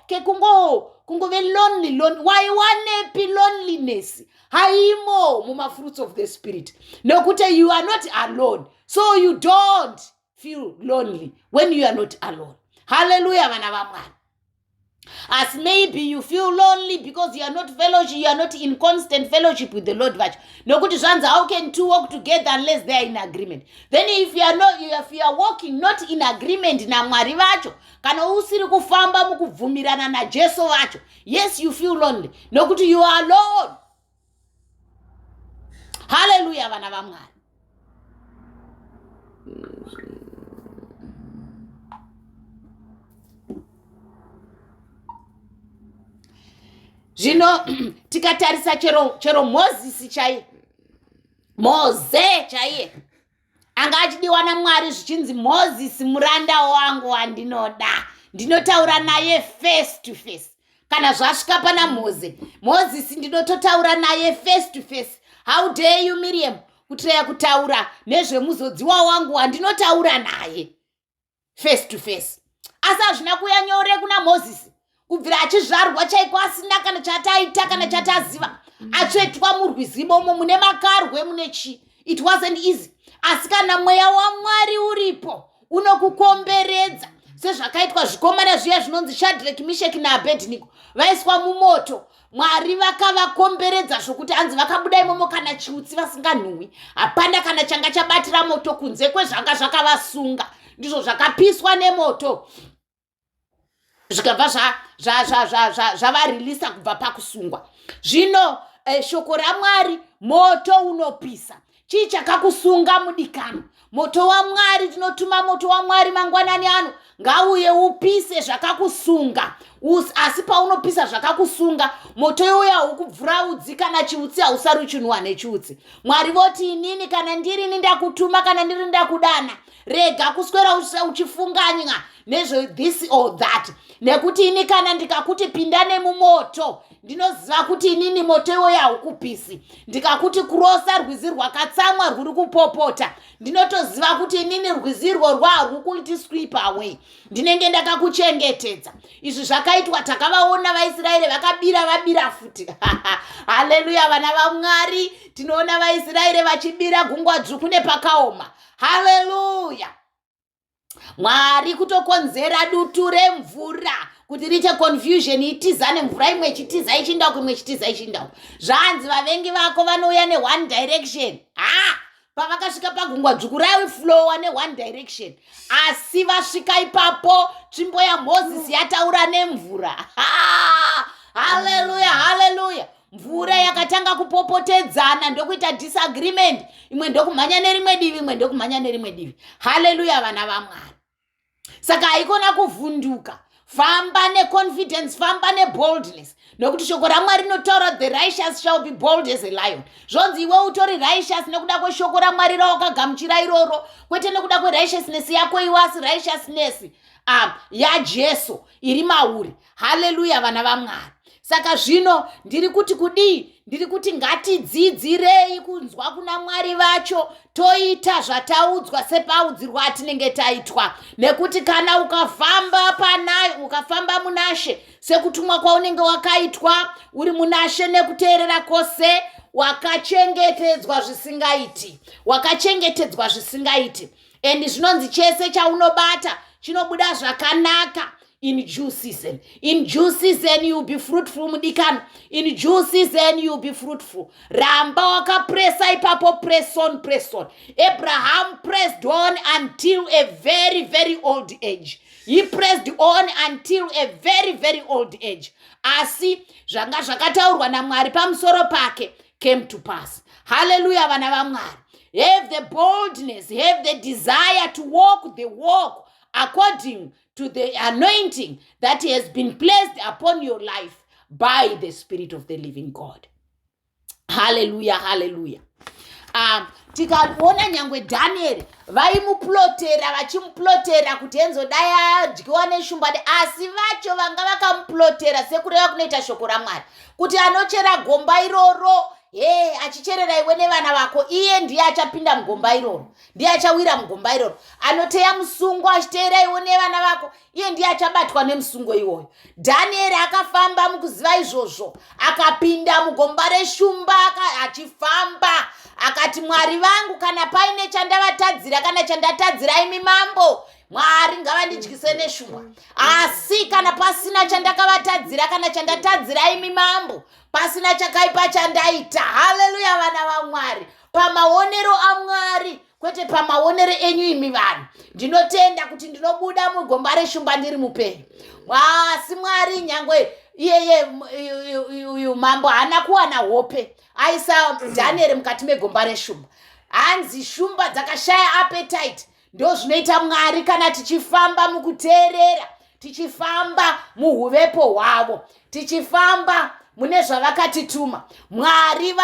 kekungo kungove lonely, lonely, waiwanepi loneliness? Haimo mumafruits of the Spirit, nekuti you are not alone, so you don't feel lonely when you are not alone. Haleluya, vana vamwari. As maybe you feel lonely because you are not fellowship, you are not in constant fellowship with the Lord vacho, nokuti zvanzi, "How can two walk together unless they are in agreement?" Then if you are not, if you are walking not in agreement namwari vacho, kana usiri kufamba mukubvumirana naJesu vacho, yes, you feel lonely nokuti you are alone. Haleluya, vana vamwari. Zvino tikatarisa chero Mozisi chaiye, Moze chaiye anga achidiwa namwari, zvichinzi, "Mozisi muranda wangu wandinoda, ndinotaura naye face to face." Kana zvasvika pana Moze, Mozisi ndinototaura naye face to face. How dare you, Miriam, kutiraya kutaura nezvemuzodziwa wangu wandinotaura naye face to face? Asi hazvina kuuya nyore kuna Mozisi, kubvira achizvarwa chaiko, asina kana chataita kana chataziva, atsvetwa murwizi imomo mune makarwe, mune chii. It wasn't easy. Asi kana mweya wamwari uripo, unokukomberedza, sezvakaitwa zvikomana zviya zvinonzi Shadrek, Misheki naAbednego. Vaiswa mumoto, Mwari vakavakomberedza zvokuti hanzi vakabuda imomo kana chiutsi vasinganhuhwi. Hapana kana changa chabatira moto kunze kwezvanga zvakavasunga, ndizvo zvakapiswa nemoto, zvikabva zvavarilisa kubva pakusungwa. Zvino shoko ramwari moto unopisa. Chii chakakusunga, mudikano? Moto wamwari, tinotuma moto wamwari mangwanani ano, ngauye upise zvakakusunga. Asi paunopisa zvakakusunga, moto iuya hukubvuraudzi kana chiutsi, hausari uchinhuhwa nechiutsi. Mwari voti, "Inini kana ndirini ndakutuma, kana ndiri ndakudana, rega kuswera uchifunganya nezve this or that, nekuti ini kana ndikakuti pinda nemumoto, ndinoziva kuti inini moto iwoyo haukupisi. Ndikakuti kurosa rwizi rwakatsamwa rwuri kupopota, ndinotoziva kuti inini rwizi irworwo harwukuiti sweep away, ndinenge ndakakuchengetedza." Izvi zvakaitwa, takavaona vaIsraeri vakabira, vabira futi. Haleluya, vana vamwari. Tinoona vaIsraeri vachibira Gungwa Dzvuku nepakaoma. Haleluya. Mwari kutokonzera dutu remvura kuti riite confusion, itizane mvura, imwe ichitiza ichiinda uku, imwe ichitiza ichiinda uku. Zvanzi, "Vavengi vako vanouya neone direction." Ha, pavakasvika pagungwa dzvuku, raiflowa neone direction, asi vasvika ipapo, tsvimbo yaMozisi yataura nemvura. Haleluya, haleluya. Mvura yakatanga kupopotedzana, ndokuita disagreement, imwe ndokumhanya nerimwe divi, imwe ndokumhanya nerimwe divi. Haleluya, vana vamwari. Saka haikona kuvhunduka. Famba neconfidence, famba neboldness, nekuti shoko raMwari rinotaura, "The righteous shall be bold as a lion." Zvonzi iwe utori righteous nekuda kweshoko raMwari rawakagamuchira iroro, kwete nekuda kwerighteousness yako iwe, asi righteousness yaJesu iri mauri. Haleluya, vana vaMwari. Saka zvino ndiri kuti kudii? Ndiri kuti ngatidzidzirei kunzwa kuna Mwari vacho, toita zvataudzwa sepaudzirwa atinenge taitwa, nekuti kana ukafamba pana ukafamba munaShe sekutumwa kwaunenge wakaitwa, uri munaShe nekuteerera kwose, wakachengetedzwa zvisingaiti, wakachengetedzwa zvisingaiti. And zvinonzi chese chaunobata chinobuda zvakanaka in due season. In due season you be fruitful. Mudikano, in due season you be fruitful. Ramba wakapresa ipapo. Press on, press on. Abraham pressed on until a very, very old age. He pressed on until a very, very old age, asi zvanga zvakataurwa naMwari pamusoro pake came to pass. Haleluya, vana vaMwari. Have the boldness, have the desire to walk the walk according to the anointing that has been placed upon your life by the Spirit of the living God. Haleluya, haleluya. Tikaona nyangwe Dhanieri, vaimuplotera, vachimuplotera kuti enzodai adyiwa neshumba, asi vacho vanga vakamuplotera, sekureva kunoita shoko raMwari kuti anochera gomba iroro, he achicherera iwe nevana vako, iye ndiye achapinda mugomba iroro, ndiye achawira mugomba iroro. Anoteya musungo achiteera iwe nevana vako, iye ndiye achabatwa nemusungo iwoyo. Dhanieri akafamba mukuziva izvozvo, akapinda mugomba reshumba achifamba, akati, "Mwari vangu, kana paine chandavatadzira kana chandatadzira imi mambo, Mwari ngavandidyise neshumba. Asi kana pasina chandakavatadzira kana chandatadzira imi mambo, pasina chakaipa chandaita." Haleluya, vana vaMwari. Pamaonero aMwari, kwete pamaonero enyu imi vanhu, ndinotenda kuti ndinobuda mugomba reshumba ndiri mupenyu. Asi Mwari, nyangwe iyeye uyu mambo haana kuwana hope, aisa Dhanieri mukati megomba reshumba, hanzi shumba dzakashaya appetite. Ndo zvinoita Mwari kana tichifamba mukuteerera, tichifamba muhuvepo hwavo, tichifamba mune zvavakatituma. Mwari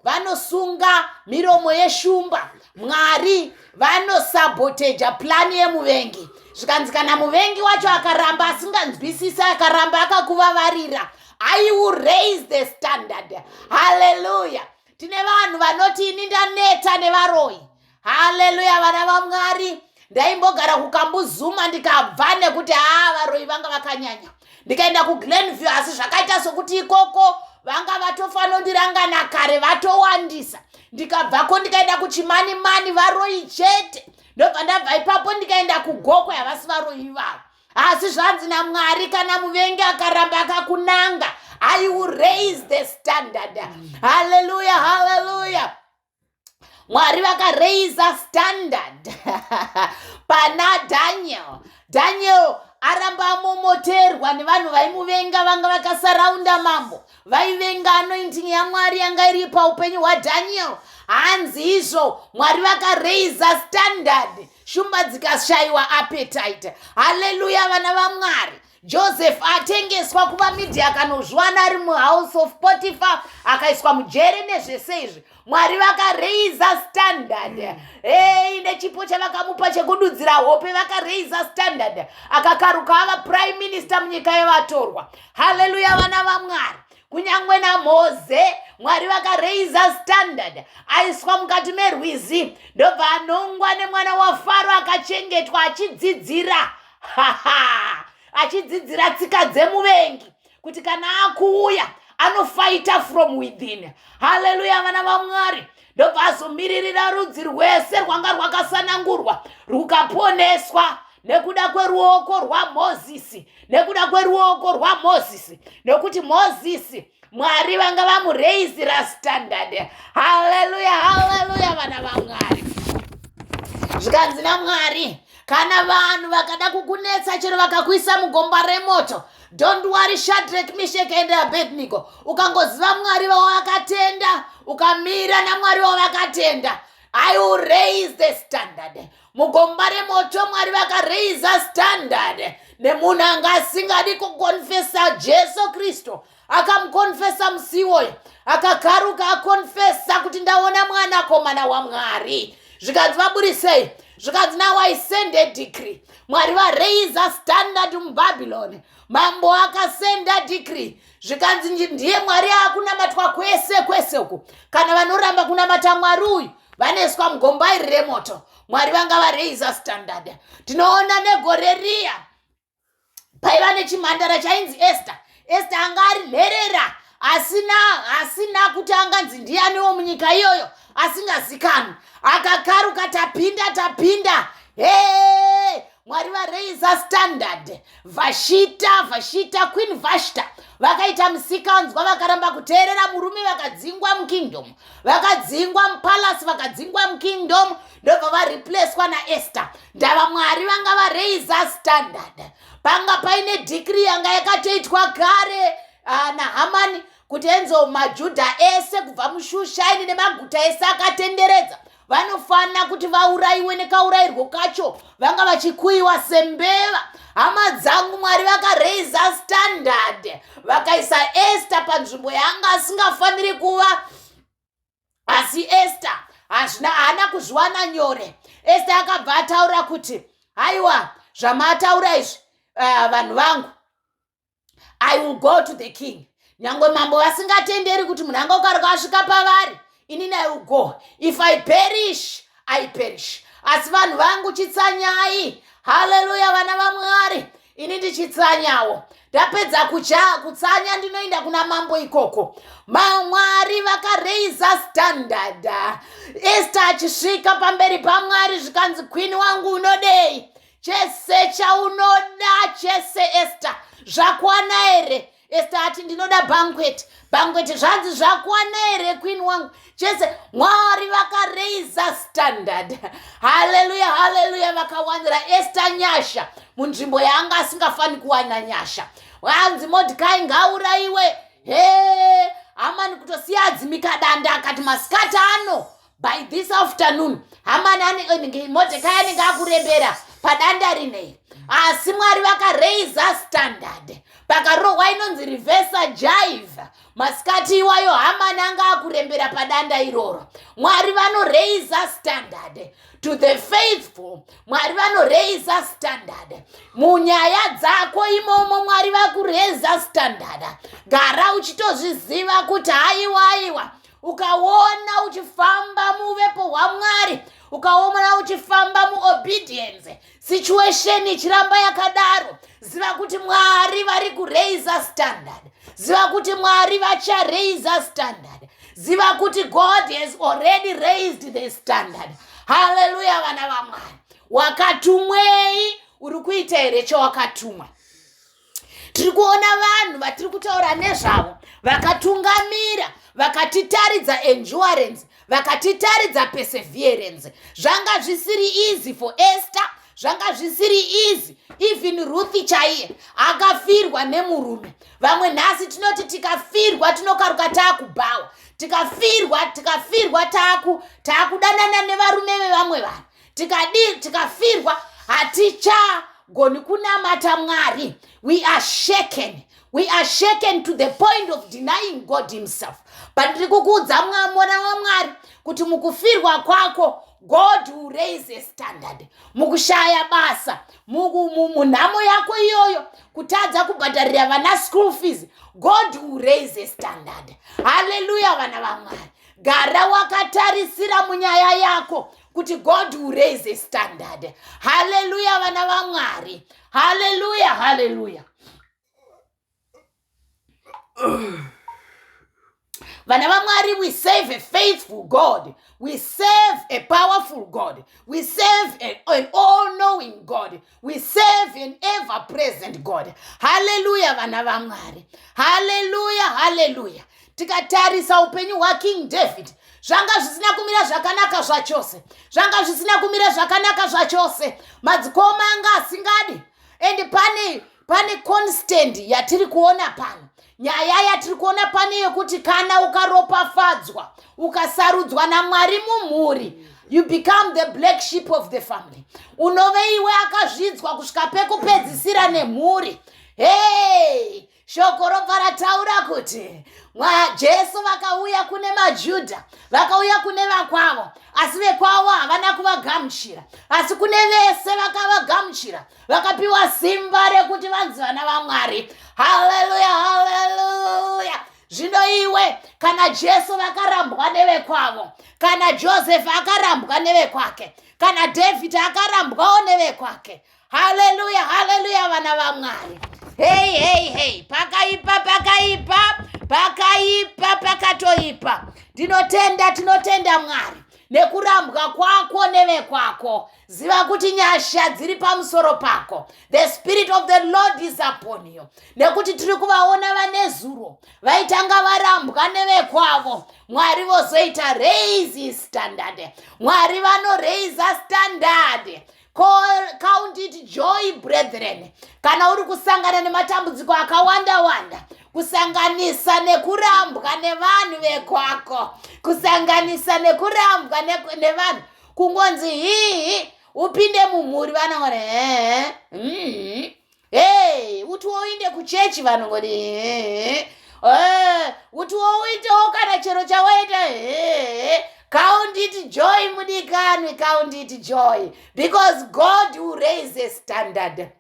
vanosunga miromo yeshumba. Mwari vanosaboteja plan yemuvengi. Zvikanzi kana muvengi wacho akaramba asinganzwisisi, akaramba akakuvavarira, "I will raise the standard." Haleluya. Tine vanhu vanoti, "Ini ndaneta nevaroyi." Haleluya, vana vaMwari. Ndaimbogara kuKambuzuma, ndikabva nekuti haa, varoyi vanga vakanyanya. Ndikaenda kuGlenview, asi zvakaita sokuti ikoko vanga vatofanondirangana kare, vatowandisa. Ndikabvako ndikaenda kuChimani Mani, varoyi chete. Ndobva ndabva ipapo ndikaenda kuGokwe, havasi varoyi ivavo. Asi zvanzi naMwari, kana muvengi akaramba akakunanga, "I will raise the standard." Haleluya, haleluya. Mwari vakareisa standard pana Daniel. Daniel aramba amomoterwa nevanhu vaimuvenga, vanga vakasaraunda mambo, vaivenga anointing yaMwari yanga iri paupenyu hwaDaniel. Hanzi izvo Mwari vakareisa standard, shumba dzikashayiwa appetite. Haleluya, vana vaMwari. Joseph atengeswa kuvaMidhia, akanozviwana ari muhouse of Potiphar, akaiswa mujere nezvese izvi, Mwari vakareisa standard. Ei, nechipo chavakamupa chekududzira hope, vakareisa standard, akakaruka ava prime minister munyika yevatorwa. Haleluya, vana vaMwari. Kunyange naMoze, Mwari vakareisa standard. Aiswa mukati merwizi, ndobva anongwa nemwana waFaro, akachengetwa achidzidzira, achidzidzira tsika dzemuvengi, kuti kana akuuya anofighta from within. Haleluya, vana vaMwari. Ndobva azomiririra rudzi rwese rwanga rwakasanangurwa, rukaponeswa nekuda kweruoko rwaMozisi, nekuda kweruoko rwaMozisi, nekuti Mozisi Mwari vanga vamureisira standard. Haleluya, haleluya, vana vaMwari. Zvikanzi naMwari, kana vanhu vakada kukunetsa, chero vakakuisa mugomba remoto, don't worry, Shadrach, Meshach and Abednego. Ukangoziva Mwari vawakatenda, ukamira naMwari wavakatenda. I will raise the standard. Mugomba remoto Mwari vakaraisa standard nemunhu anga asingadi kukonfesa Jesu Kristu. Akamukonfesa musi iwoyo, akakaruka akonfesa kuti ndaona mwanakomana waMwari. Zvikanzi vaburisei, zvikanzi now I send a decree. Mwari varaisa standard muBabylon. Mambo akasenda decree, zvikanzi ndiye Mwari akunamatwa kwese kwese uku. Kana vanoramba kunamata Mwari uyu vanoiswa mugomba iri remoto. Mwari vanga varaisa standard. Tinoona negore riya paiva nechimhandara chainzi Esther. Esther anga ari nherera, asina kuti anganzi ndianiwo munyika iyoyo, asingazikanwi. Akakaruka, tapinda, tapinda, he, Mwari varaisa standard. Vashita, Vashita, Queen Vashta vakaita musikanzwa, vakaramba kuteerera murume, vakadzingwa mukingdom, vakadzingwa mupalace, vakadzingwa mukingdom, ndobva vareplacwa naEsther. Ndava Mwari vanga varaisa standard. Panga paine decree yanga yakatoitwa kare naHamani kuti enzo maJudha ese kubva muShushani nemaguta ese akatenderedza vanofanira kuti vaurayiwe. Nekaurayirwo kacho vanga vachikuyiwa sembeva. Hama dzangu, Mwari vakaraisa standard, vakaisa Esther panzvimbo yaanga asingafaniri kuva. Asi Esther hazvina, haana kuzviwana nyore. Esther akabva ataura kuti, "Haiwa, zvamataura izvi, vanhu vangu, I will go to the king. Nyange mambo vasingatenderi kuti munhu angokaruka asvika pavari, inini I will go. If I perish, I perish. Asi vanhu vangu, chitsanyai." Haleluya, vana vaMwari, ini ndichitsanyawo. Ndapedza kutsanya, ndinoenda kuna mambo ikoko. Mamwari vakaraisa standard. Esther achisvika pamberi paMwari, zvikanzi, "Queen wangu, unodei? Chese chaunoda chese, Esther, zvakwana here?" Esther ati, "Ndinoda banquet." Banquet zvanzi, "Zvakwana here, queen wangu? Chese." Mwari vakaraisa standard. Haleluya, haleluya. Vakawanira Esther nyasha munzvimbo yaanga asingafani kuwana nyasha. Hanzi Modhekai ngaurayiwe. He, Hamani kutosiya adzimika danda, akati masikati ano, by this afternoon, Hamani, Modhekai anenge akurembera padanda rinei. Asi Mwari vakaraisa standard, pakarohwa inonzi reverse jive. Masikati iwayo Hamani anga akurembera padanda iroro. Mwari vanoraisa standard to the faithful. Mwari vanoraisa standard munyaya dzako imomo. Mwari vakuraisa standard. Gara uchitozviziva kuti haiwa, aiwa, ukaona uchifamba muvepo hwaMwari, ukaona uchifamba muobedience, situation ichiramba yakadaro, ziva kuti Mwari vari kuraisa standard. Ziva kuti Mwari vacharaisa standard. Ziva kuti God has already raised the standard. Haleluya, vana vaMwari. Wakatumwei? Uri kuita here chawakatumwa? Tiri kuona vanhu vatiri kutaura nezvavo vakatungamira, vakatitaridza endurance, vakatitaridza perseverance. Zvanga zvisiri easy for Esther, zvanga zvisiri easy. Even Ruth chaiye akafirwa nemurume. Vamwe nhasi tinoti tikafirwa tinokaruka taakubhawa, tikafirwa, tikafirwa taakudanana nevarume vevamwe vanhu. Tikadi tikafirwa hatichagoni kunamata Mwari. We are shaken, we are shaken to the point of denying God himself. But ndiri kukuudza, mwana waMwari, kuti mukufirwa kwako God will raise a standard. Mukushaya basa, munhamo yako iyoyo, kutadza kubhadharira vana school fees, God will raise a standard. Haleluya, vana vaMwari. Gara wakatarisira munyaya yako kuti God will raise a standard. Haleluya, vana vaMwari. Haleluya, haleluya, vana vaMwari. We serve a faithful God, we serve a powerful God, we serve an all knowing God, we serve an ever present God. Haleluya, vana vaMwari. Haleluya, haleluya. Tikatarisa upenyu hwaKing David, zvanga zvisina kumira zvakanaka zvachose, zvanga zvisina kumira zvakanaka zvachose. Madzikoma anga asingadi, and pane Pane constant yatiri kuona pano. Nyaya yatiri kuona pane yekuti kana ukaropafadzwa, ukasarudzwa naMwari mumhuri, you become the black sheep of the family. Unove iwe akazvidzwa kusvika pekupedzisira nemhuri. Hey, shoko robva rataura kuti Jesu vakauya kune maJudha, vakauya kune vakwavo, asi vekwavo havana kuvagamuchira. Asi kune vese vakavagamuchira, vakapiwa simba rekuti vanzi vana vaMwari. Haleluya, haleluya. Zvino iwe, kana Jesu vakarambwa nevekwavo, kana Joseph akarambwa nevekwake, kana David akarambwawo nevekwake. Haleluya, haleluya, vana vaMwari. Hei, hei, hei, pakaipa, pakaipa, pakaipa, pakatoipa. Ndinotenda, tinotenda Mwari nekurambwa kwako nevekwako. Ziva kuti nyasha dziri pamusoro pako. The spirit of the Lord is upon you, nekuti tiri kuvaona vanezuro vaitanga varambwa nevekwavo, Mwari vozoita raise standard. Mwari vanoraisa standard. Count it joy, brethren, kana uri kusangana nematambudziko akawanda wanda, kusanganisa nekurambwa nevanhu vekwako, kusanganisa nekurambwa nevanhu, kungonzi hihi upinde mumhuri, vanongoti ee. Hey, uti woinde kuchechi, vanongoti ee, uti wouitewo kana chero chawaita ee. Count it joy, mudikanwi, count it joy, because God will raise a standard.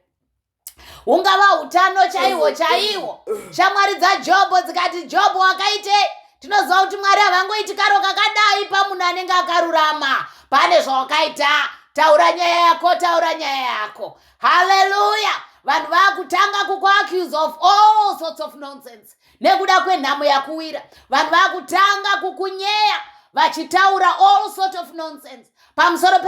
Ungava utano chaihwo chaihwo. Shamwari dzaJobho dzikati, "Jobho, wakaitei?" Tinoziva kuti Mwari havangoiti karo kakadai pamunhu anenge akarurama. Pane zvawakaita, taura nyaya yako, taura nyaya yako. Haleluya. Vanhu vaakutanga kukuaccuse of all sorts of nonsense nekuda kwenhamo yakuwira. Vanhu vaakutanga kukunyeya vachitaura all sort of nonsense pamusoro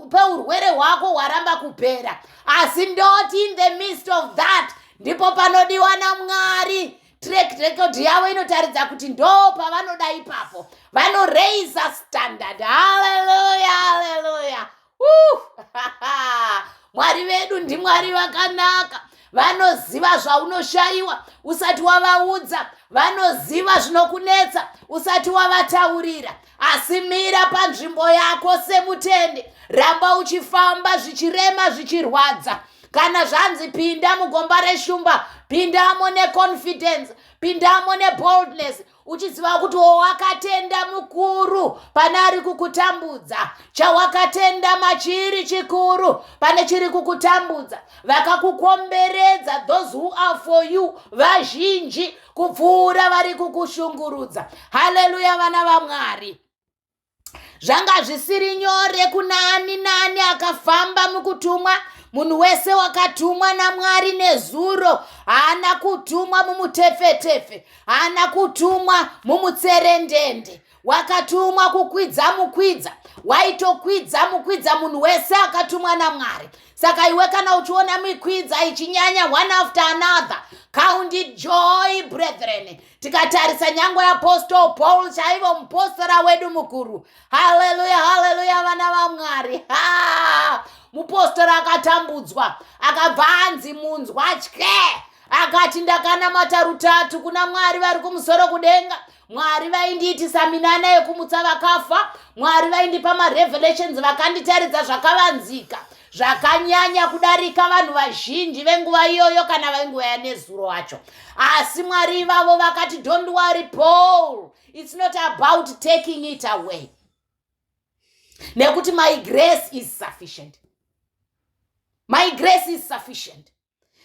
peurwere hwako hwaramba kupera. Asi ndoti, in the midst of that, ndipo panodiwa naMwari. Track record yavo inotaridza kuti ndo pavanoda ipapo, vanoraisa standard. Haleluya, haleluya. Mwari vedu ndiMwari vakanaka. Vanoziva zvaunoshayiwa usati wavaudza. Vanoziva zvinokunetsa usati wavataurira. Asi mira panzvimbo yako semutendi, ramba uchifamba, zvichirema, zvichirwadza. Kana zvanzi pinda mugomba reshumba, pindamo neconfidence, pindamo neboldness, uchiziva kuti wawakatenda mukuru pane ari kukutambudza. Chawakatenda machiri chikuru pane chiri kukutambudza. Vakakukomberedza, those who are for you, vazhinji kupfuura vari kukushungurudza. Haleluya, vana vaMwari. Zvanga zvisiri nyore kuna ani nani akafamba mukutumwa. Munhu wese wakatumwa naMwari nezuro haana kutumwa mumutefetefe, haana kutumwa mumutserendende. Wakatumwa kukwidza mukwidza, waitokwidza mukwidza, munhu wese akatumwa naMwari. Saka iwe kana uchiona mikwidza ichinyanya one after another, count it joy, brethren. Tikatarisa nyangwe Apostle Paul chaivo, mupostora wedu mukuru. Haleluya, haleluya, vana vaMwari. Mupostora akatambudzwa, akabva anzi munzwa tye. Akati, "Ndakanamata rutatu kuna Mwari vari kumusoro kudenga. Mwari vaindiitisa minana yekumutsa vakafa. Mwari vaindipa marevelations, vakanditaridza zvakavanzika zvakanyanya kudarika vanhu vazhinji venguva iyoyo kana venguva yanezuro wacho. Asi Mwari ivavo vakati, 'Don't worry, Paul, it's not about taking it away, nekuti my grace is sufficient, my grace is sufficient.'"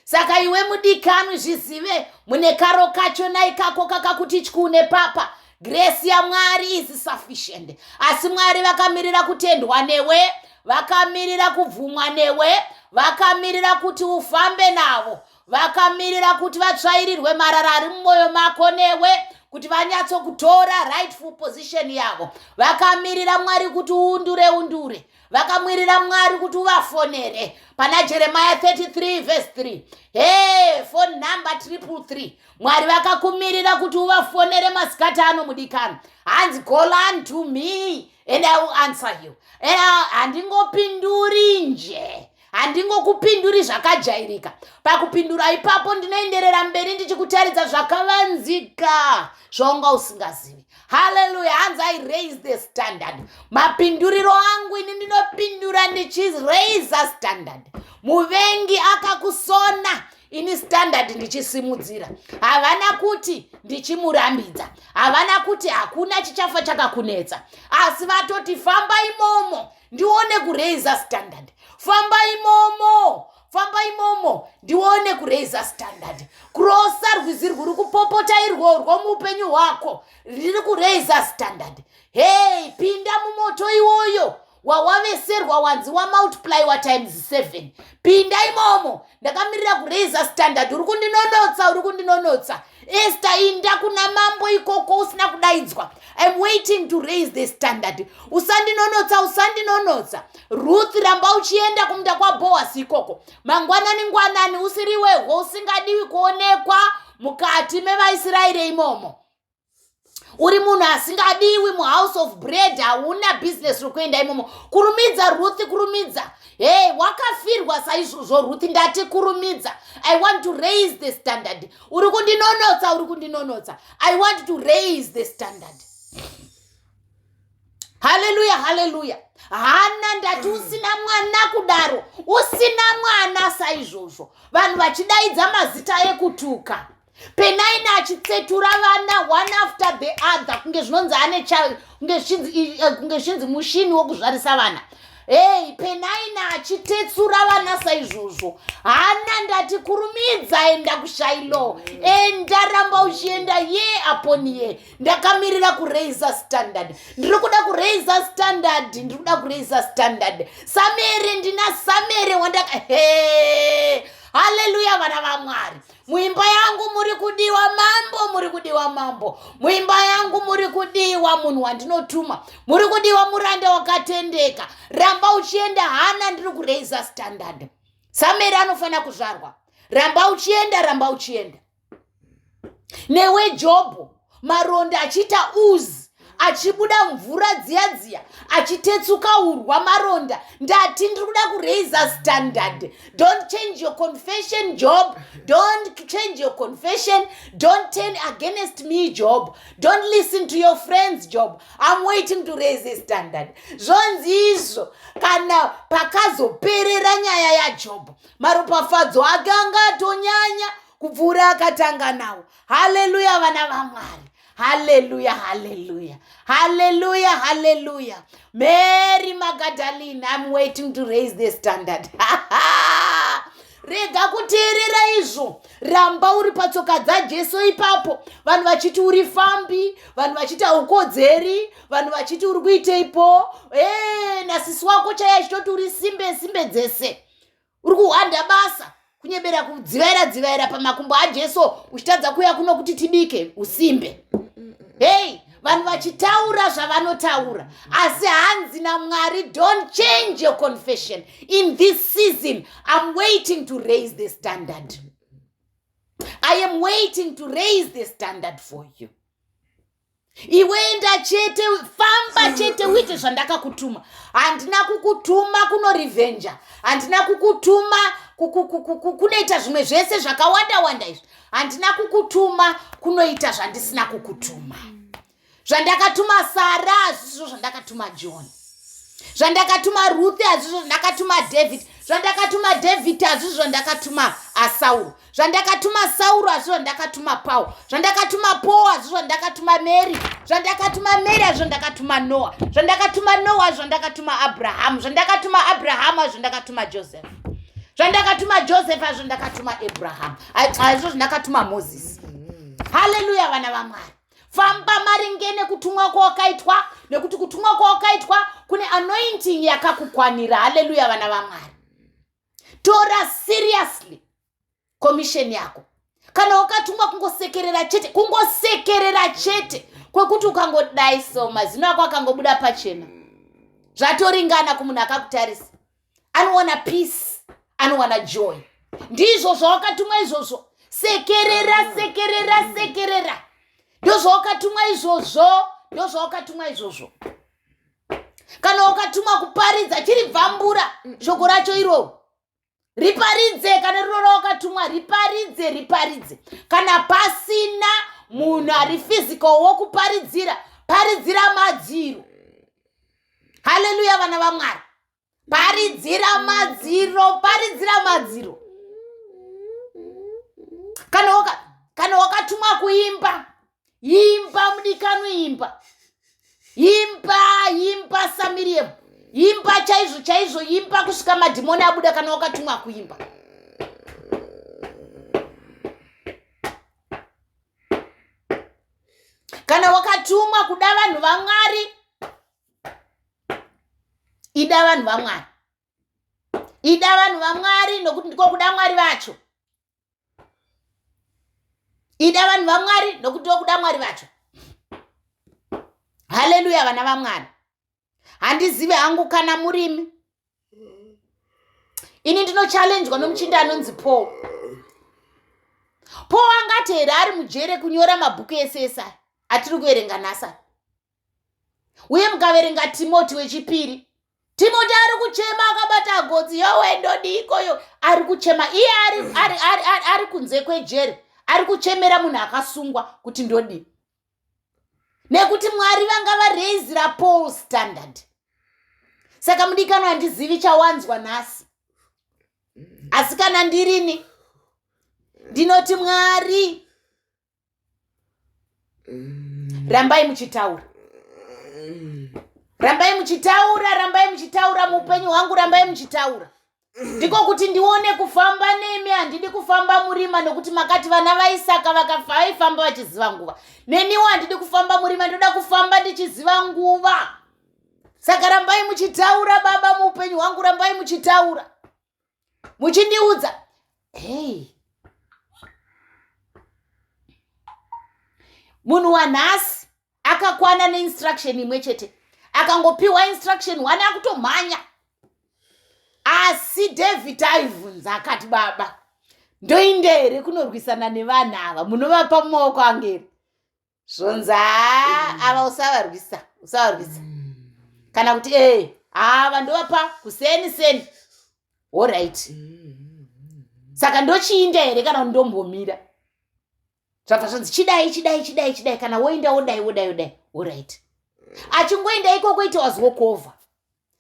Saka iwe mudikanwi, zvizive mune karo kacho naikako kakakuti tyune papa, grace yaMwari is sufficient. Asi Mwari vakamirira kutendwa newe, vakamirira kubvumwa newe, vakamirira kuti ufambe navo, vakamirira kuti vatsvairirwe marara ari mumwoyo mako newe, kuti vanyatsokutora rightful position yavo. Vakamirira Mwari kuti uundure undure. Vakamirira Mwari kuti uvafonere. Pana Jeremiah 33 verse 3, he, phone number 333. Mwari vakakumirira kuti uvafonere masikati ano, mudikano. Hanzi, "Call unto me and I will answer you." Handingopinduri nje. Handingokupinduri zvakajairika. Pakupindura ipapo ndinoenderera mberi ndichikutaridza zvakavanzika zvaunga usingazivi. Haleluya. Hanzi I raise the standard. Mapinduriro angu ini ndinopindura ndichiraisa standard. Muvengi akakusona, ini standard ndichisimudzira. Havana kuti ndichimurambidza, havana kuti hakuna chichafa chakakunetsa, asi vatoti famba imomo ndione kuraisa standard. Famba imomo, famba imomo ndione kuraisa standard. Crossa rwizi rwuri kupopota irworwo muupenyu hwako, riri kuraisa standard. Hei, pinda mumoto iwoyo wawaveserwa, wanzi wamultiplyiwa times 7. Pinda imomo, ndakamirira kuraisa standard. Uri kundinonotsa, uri kundinonotsa. Esta, inda kuna mambo ikoko usina kudaidzwa. I'm waiting to raise the standard. Usandinonotsa, usandinonotsa. Ruth, ramba uchienda kumunda kwaBoasi ikoko mangwanani ngwanani, usiri wehwo, usingadiwi kuonekwa mukati mevaIsraeri imomo. Uri munhu asingadiwi muhouse of bread, hauna bhizinesi rokuenda imomo. Kurumidza, Ruth, kurumidza. Hei, wakafirwa saizvozvo, Ruth. Ndati kurumidza. I want to raise the standard. Uri kundinonotsa, uri kundinonotsa. I want to raise the standard. Haleluya, haleluya. Hana, ndati usina mwana kudaro, usina mwana saizvozvo, vanhu vachidaidza mazita ekutuka, Penaina achitsetura vana one after the other, kunge zvinonzi ane kunge zvichinzi mushini wokuzvarisa vana. Hei, Penaina achitetsura vana saizvozvo. Hana, ndati kurumidza, enda kuShailo, enda, ramba uchienda ye upon ye. Ndakamirira kuraisa standard. Ndiri kuda kuraisa standard, ndiri kuda kuraisa standard. Samere, ndina Samere wandaka. He, haleluya, vana vaMwari. Muimba yangu muri kudiwa mambo, muri kudiwa mambo. Muimba yangu muri kudiwa munhu wandinotuma, muri kudiwa muranda wakatendeka. Ramba uchienda, Hana, ndiri kuraisa standard. Samere anofanira kuzvarwa. Ramba uchienda, ramba uchienda. Newe Jobho, maronda achiita uzi, achibuda mvura dziya dziya, achitetsuka urwa maronda, ndati ndiri kuda kuraisa standard. Don't change your confession, Job. Don't change your confession. Don't turn against me, Job. Don't listen to your friends, Job. I'm waiting to raise a standard. Zvonzi izvo, kana pakazoperera nyaya yaJob, maropafadzo ake anga atonyanya kupfuura akatanga nawo. Haleluya, vana vaMwari. Haleluya, haleluya, haleluya, haleluya. Mary Magdalene, I'm waiting to raise the standard. Rega kuteerera izvo, ramba uri patsoka dzaJesu ipapo. Vanhu vachiti uri fambi, vanhu vachiti haukodzeri, vanhu vachiti uri kuiteipo. E, nasisi wako chaiye achitoti uri simbe simbe dzese, uri kuhwanda basa, kunyebera kudzivaira dzivaira pamakumbo aJesu, uchitadza kuuya kuno kuti tibike usimbe. Hei, vanhu vachitaura zvavanotaura, asi hanzi naMwari, don't change your confession in this season. I'm waiting to raise the standard. I am waiting to raise the standard for you. Iwe enda chete, famba chete, uite zvandakakutuma. Handina kukutuma kunorevhenja, handina kukutuma kunoita zvimwe zvese zvakawanda wanda izvi. Handina kukutuma kunoita zvandisina kukutuma. Zvandakatuma Sara hazvisizvo zvandakatuma John. Zvandakatuma Ruth hazvisizvo zvandakatuma David. Zvandakatuma David hazvisizvo zvandakatuma aSauro. Zvandakatuma Sauro hazvisizvo zvandakatuma Paul. Zvandakatuma Paul hazvisizvo zvandakatuma Mary. Zvandakatuma Mary hazvisizvo zvandakatuma Noah. Zvandakatuma Noah hazvisizvo zvandakatuma Abrahamu. Zvandakatuma Abrahamu hazvisizvo zvandakatuma Joseph. Zvandakatuma Joseph hazvisizvo zvandakatuma Abrahamu, hazvisizvo zvandakatuma Moses. Haleluya, vana vaMwari. Famba maringe nekutumwa kwawakaitwa, nekuti kutumwa kwawakaitwa kune anointing yakakukwanira. Haleluya, vana vaMwari. Tora seriously commission yako. Kana wakatumwa kungosekerera chete, kungosekerera chete kwekuti ukangodai so, mazino ako akangobuda pachena, zvatoringana kumunhu akakutarisa. Anowana peace, anowana joy. Ndizvo zvawakatumwa izvozvo. Sekerera, sekerera, sekerera. Ndo zvawakatumwa izvozvo, ndo zvawakatumwa izvozvo. Kana wakatumwa kuparidza, chiri bvambura shoko racho iroro. Riparidze kana riro rawakatumwa, riparidze, riparidze. Kana pasina munhu ari physical wokuparidzira, paridzira madziro. Haleluya vana vaMwari. Paridzira madziro, paridzira madziro. Kana waka, kana wakatumwa kuimba, imba mudikanwi, imba. Imba, imba saMiriam. Imba chaizvo chaizvo, imba kusvika madhimoni abuda kana wakatumwa kuimba. Kana wakatumwa kuda vanhu vaMwari, ida vanhu vaMwari. Ida vanhu vaMwari nokuti ndiko kuda Mwari vacho. Ida vanhu vaMwari nokuti ndiko kuda Mwari vacho. Haleluya vana vaMwari. Handizivi hangu kana murimi. Ini ndinochallenjwa nomuchinda anonzi Paul. Paul angati here ari mujere kunyora mabhuku ese ese aya atiri kuverenga nhasi aya? Uye mukaverenga Timoti wechipiri, Timoti ari kuchema akabata gotsi, yowe ndodiiko yo, ari kuchema iye ari kunze kwejere, ari kuchemera munhu akasungwa kuti ndodii, nekuti Mwari vanga vareizira Paul standard. Saka mudikano, handizivi chawanzwa nhasi, asi kana ndirini ndinoti Mwari rambai muchitaura, rambai muchitaura, rambai muchitaura muupenyu hwangu, rambai muchitaura. Ndiko kuti ndione kufamba nemi. Handidi kufamba murima, nokuti makati vana vaIsaka vaifamba vachiziva nguva. Neniwo handidi kufamba murima, ndoda kufamba ndichiziva nguva. Saka rambai muchitaura Baba muupenyu hwangu, rambai muchitaura muchindiudza. Hey, munhu wanhasi akakwana neinstruction imwe chete, akangopiwa instruction one akutomhanya. Asi David aibvunza akati, Baba, ndoinde here kunorwisana nevanhu ava? Munovapa mumaoko angu here? Zvonzi, haa, ava usavarwisa, usavarwisa. Kana kuti ee, ava ndovapa kuseni seni. Alright, saka ndochiinda here kana kuti ndombomira? Zvabva zvanzi, chidai, chidai, chidai, chidai. Kana woinda, wodai, wodai, wodai. Alright, achingoenda ikoko it was walkover.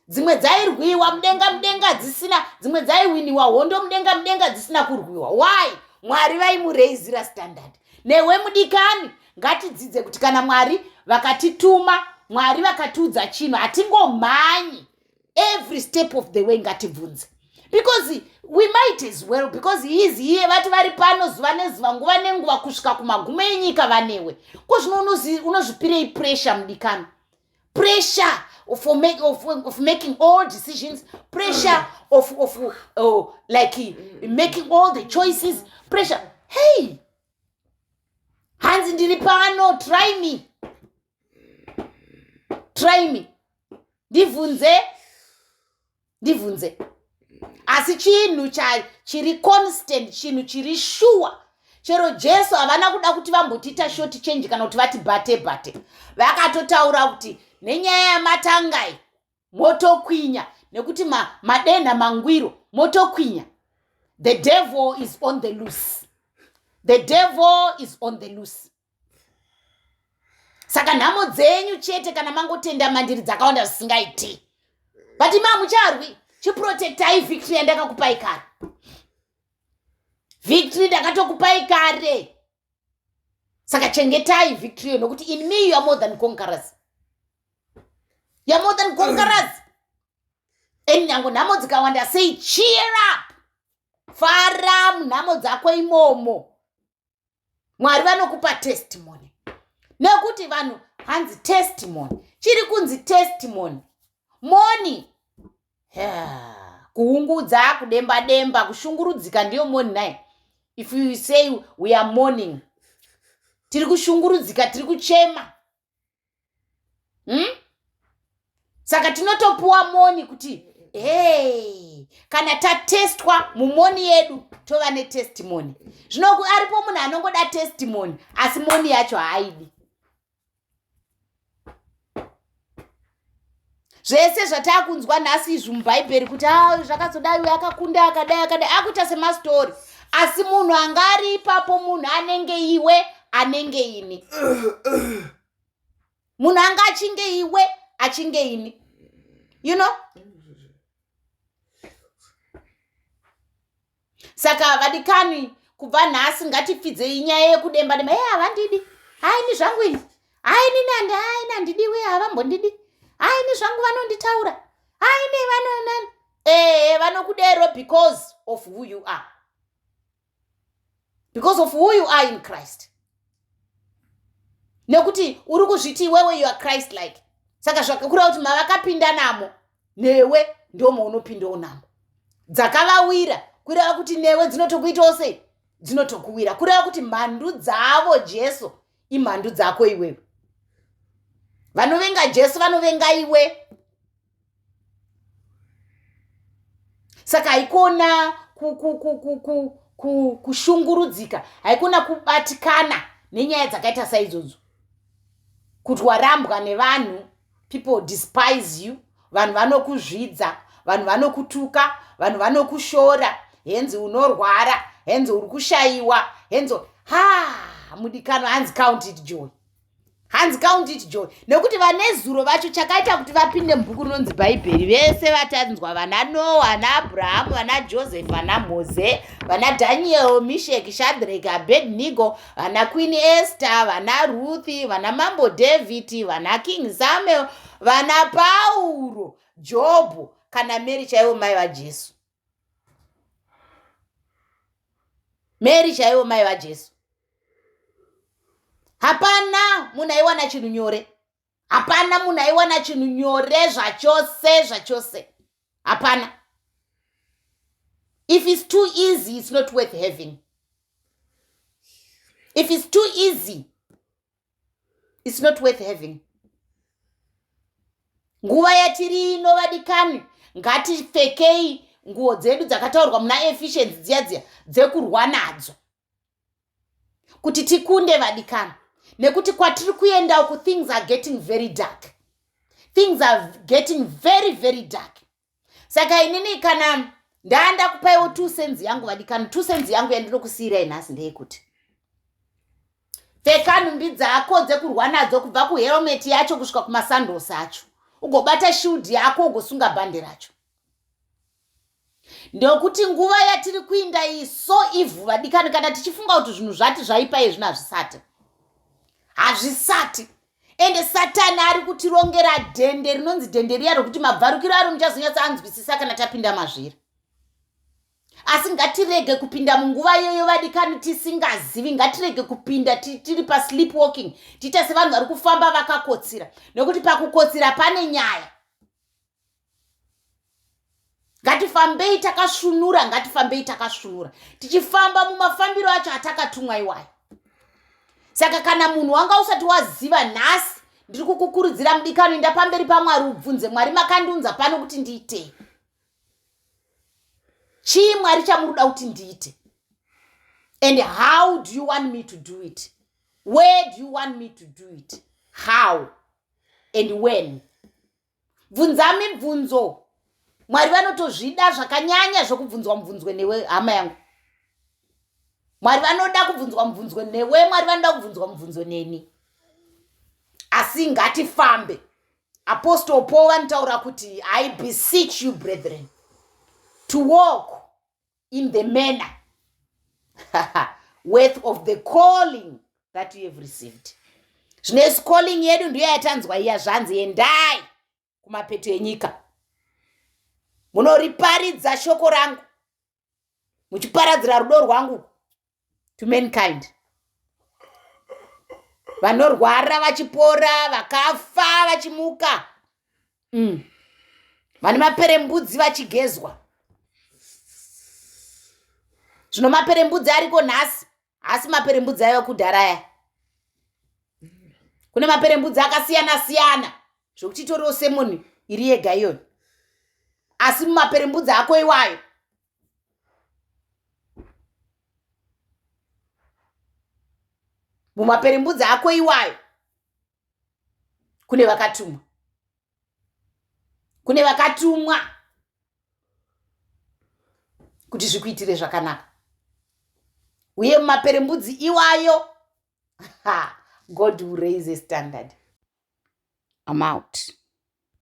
Dzimwe dzairwiwa mudenga mudenga dzisina, dzimwe dzaiwiniwa hondo mudenga mudenga dzisina kurwiwa. Why? Mwari vaimureizira standard. Newe mudikani, ngatidzidze kuti kana Mwari vakatituma, Mwari vakatiudza chinhu, hatingomhanyi. Every step of the way ngatibvunze, because we might as well, because he is here. Vati vari pano zuva nezuva, nguva nenguva, kusvika kumagumo enyika vanewe. Ko zvino unozvipirei pressure mudikani? Pressure of making all decisions, pressure of like making all the choices, pressure. Hey, hanzi ndiri pano, try me, try me, ndibvunze, ndibvunze. Asi chinhu chiri constant, chinhu chiri sure, chero Jesu havana kuda kuti vambotiita short change kana kuti vati bate bate. Vakatotaura kuti nenyaya yamatangai motokwinya, nekuti madenha mangwiro motokwinya. The devil is on the loose, the devil is on the loose. Saka nhamo dzenyu chete kana mangotenda mandiri dzakawanda zvisingaiti, but ima mucharwi. Chiprotectai victory yandakakupai kare. Victory ndakatokupai kare, saka chengetai victory, nokuti in me you are more than conquerors, you are more than conquerors. And nyange nhamo dzikawanda sei, cheer up, fara munhamo dzako imomo. Mwari vanokupa testimony, nekuti vanhu hanzi testimony, chiri kunzi testimony mourning, kuungudza, kudemba demba, kushungurudzika, ndiyo mourning nai. If you say we are mourning, tiri kushungurudzika, tiri kuchema, Saka tinotopuwa mourning kuti hey, kana tatestwa mumourning yedu tova netestimony. Zvino aripo munhu anongoda testimony asi mourning yacho haaidi. Zvese zvatakunzwa nhasi izvi mubhaibheri kuti a ah, zvakazodai uyo akakunda akadai akadai akuita semastori, asi munhu anga ari ipapo munhu anenge iwe anenge ini, munhu anga achinge iwe achinge ini, you know. Saka vadikani, kubva nhasi ngatipfidzei nyaya yekudemba demba. E havandidi, haini zvangu ini, haini nandi, haini handidiwi, havambondidi, haini zvangu vanonditaura, haini vanonani. Ee, vanokudero because of who you are, because of who you are in Christ. Nekuti uri kuzviti iwewe you are Christ like, saka zvakakura kuti mavakapinda namo newe ndo maunopindawo namo. Dzakavawira kureva kuti newe dzinotokuitawo sei, dzinotokuwira, kureva kuti mhandu dzavo Jesu imhandu dzako iwewe. Vanovenga Jesu vanovenga iwe. Saka haikona kushungurudzika, haikona kubatikana nenyaya dzakaita saidzodzo, kuti warambwa nevanhu, people despise you, vanhu vanokuzvidza, vanhu vanokutuka, vanhu vanokushora, henzi unorwara, henzi uri kushayiwa, henzi ha mudikano, hanzi count it joy, hanzi count it joy. Nekuti vane zuro vacho chakaita kuti vapinde mubhuku rinonzi Bhaibheri vese vatanzwa, vana Noa, vana Abrahamu, vana Joseph, vana Mose, vana Daniel, Mishek, Shadrek, Abednego, vana Queen Esther, vana Ruthi, vana Mambo David, vana King Samuel, vana Pauro, Jobho, kana Mary chaivo mai vaJesu, Mary chaivo mai vaJesu. Hapana munhu aiwana chinhu nyore, hapana munhu aiwana chinhu nyore zvachose zvachose, hapana. If it's too easy, it's not worth having. If it's too easy, it's not worth having. Nguva yatiri ino vadikani, ngatipfekei nguo dzedu dzakataurwa muna Ephesians dziya dziya dzekurwa nadzo kuti tikunde vadikani, nekuti kwatiri kuenda uku things are getting very dark, things are getting very very dark. Saka inini kana ndaanda kupaiwo 2 cents yangu vadikani, 2 cents yangu yandinokusiyirai nhasi ndeyekuti pfeka nhumbi dzako dzekurwa nadzo, kubva kuhelmet yacho kusvika kumasandals acho, ugobata shield yako, ugosunga bhande racho, ndokuti nguva yatiri kuinda iyi so ivhu vadikani. Kana tichifunga kuti zvinhu zvati zvaipa izvino, hazvisati, hazvisati. Ende Satani ari kutirongera dhende rinonzi dhende riya rokuti mabvarukiro aro muchazonyatsa anzwisisa kana tapinda mazviri. Asi ngatirege kupinda munguva iyoyo vadikani tisingazivi. Ngatirege kupinda tiri pasleep walking, tiita sevanhu vari kufamba vakakotsira, nekuti pakukotsira pane nyaya. Ngatifambei takasvunura, ngatifambei takasvunura, tichifamba mumafambiro acho atakatumwa iwayo. Saka kana munhu wanga usati waziva, nhasi ndiri kukukurudzira mudikano, enda pamberi paMwari ubvunze Mwari, makandiunza pano kuti ndiitei? Chii Mwari chamuri kuda kuti ndiite? And how do you want me to do it? Where do you want me to do it? How and when? Bvunza mibvunzo. Mwari vanotozvida zvakanyanya zvokubvunzwa mubvunzwe newe, hama yangu. Mwari vanoda kubvunzwa mubvunzo newe, Mwari vanoda kubvunzwa mubvunzo neni. Asi ngatifambe. Apostle Paul vanotaura kuti, "I beseech you, brethren, to walk in the manner worth of the calling that you have received." Zvino isu calling yedu ndiyo yatanzwa iya, zvanzi endai kumapeto enyika munoriparidza shoko rangu, muchiparadzira rudo rwangu to mankind, vanorwara vachipora, vakafa vachimuka, vane maperembudzi vachigezwa. Zvino maperembudzi ariko nhasi asi maperembudzi aiva kudhara aya. Kune maperembudzi akasiyana siyana zvokuti itoriwo sermon iri yega iyoyo. Asi mumaperembudzi ako iwayo, mumaperembudzi ako iwayo kune vakatumwa. Kune vakatumwa kuti zvikuitire zvakanaka. Uye mumaperembudzi iwayo, ha, God will raise a standard. I'm out.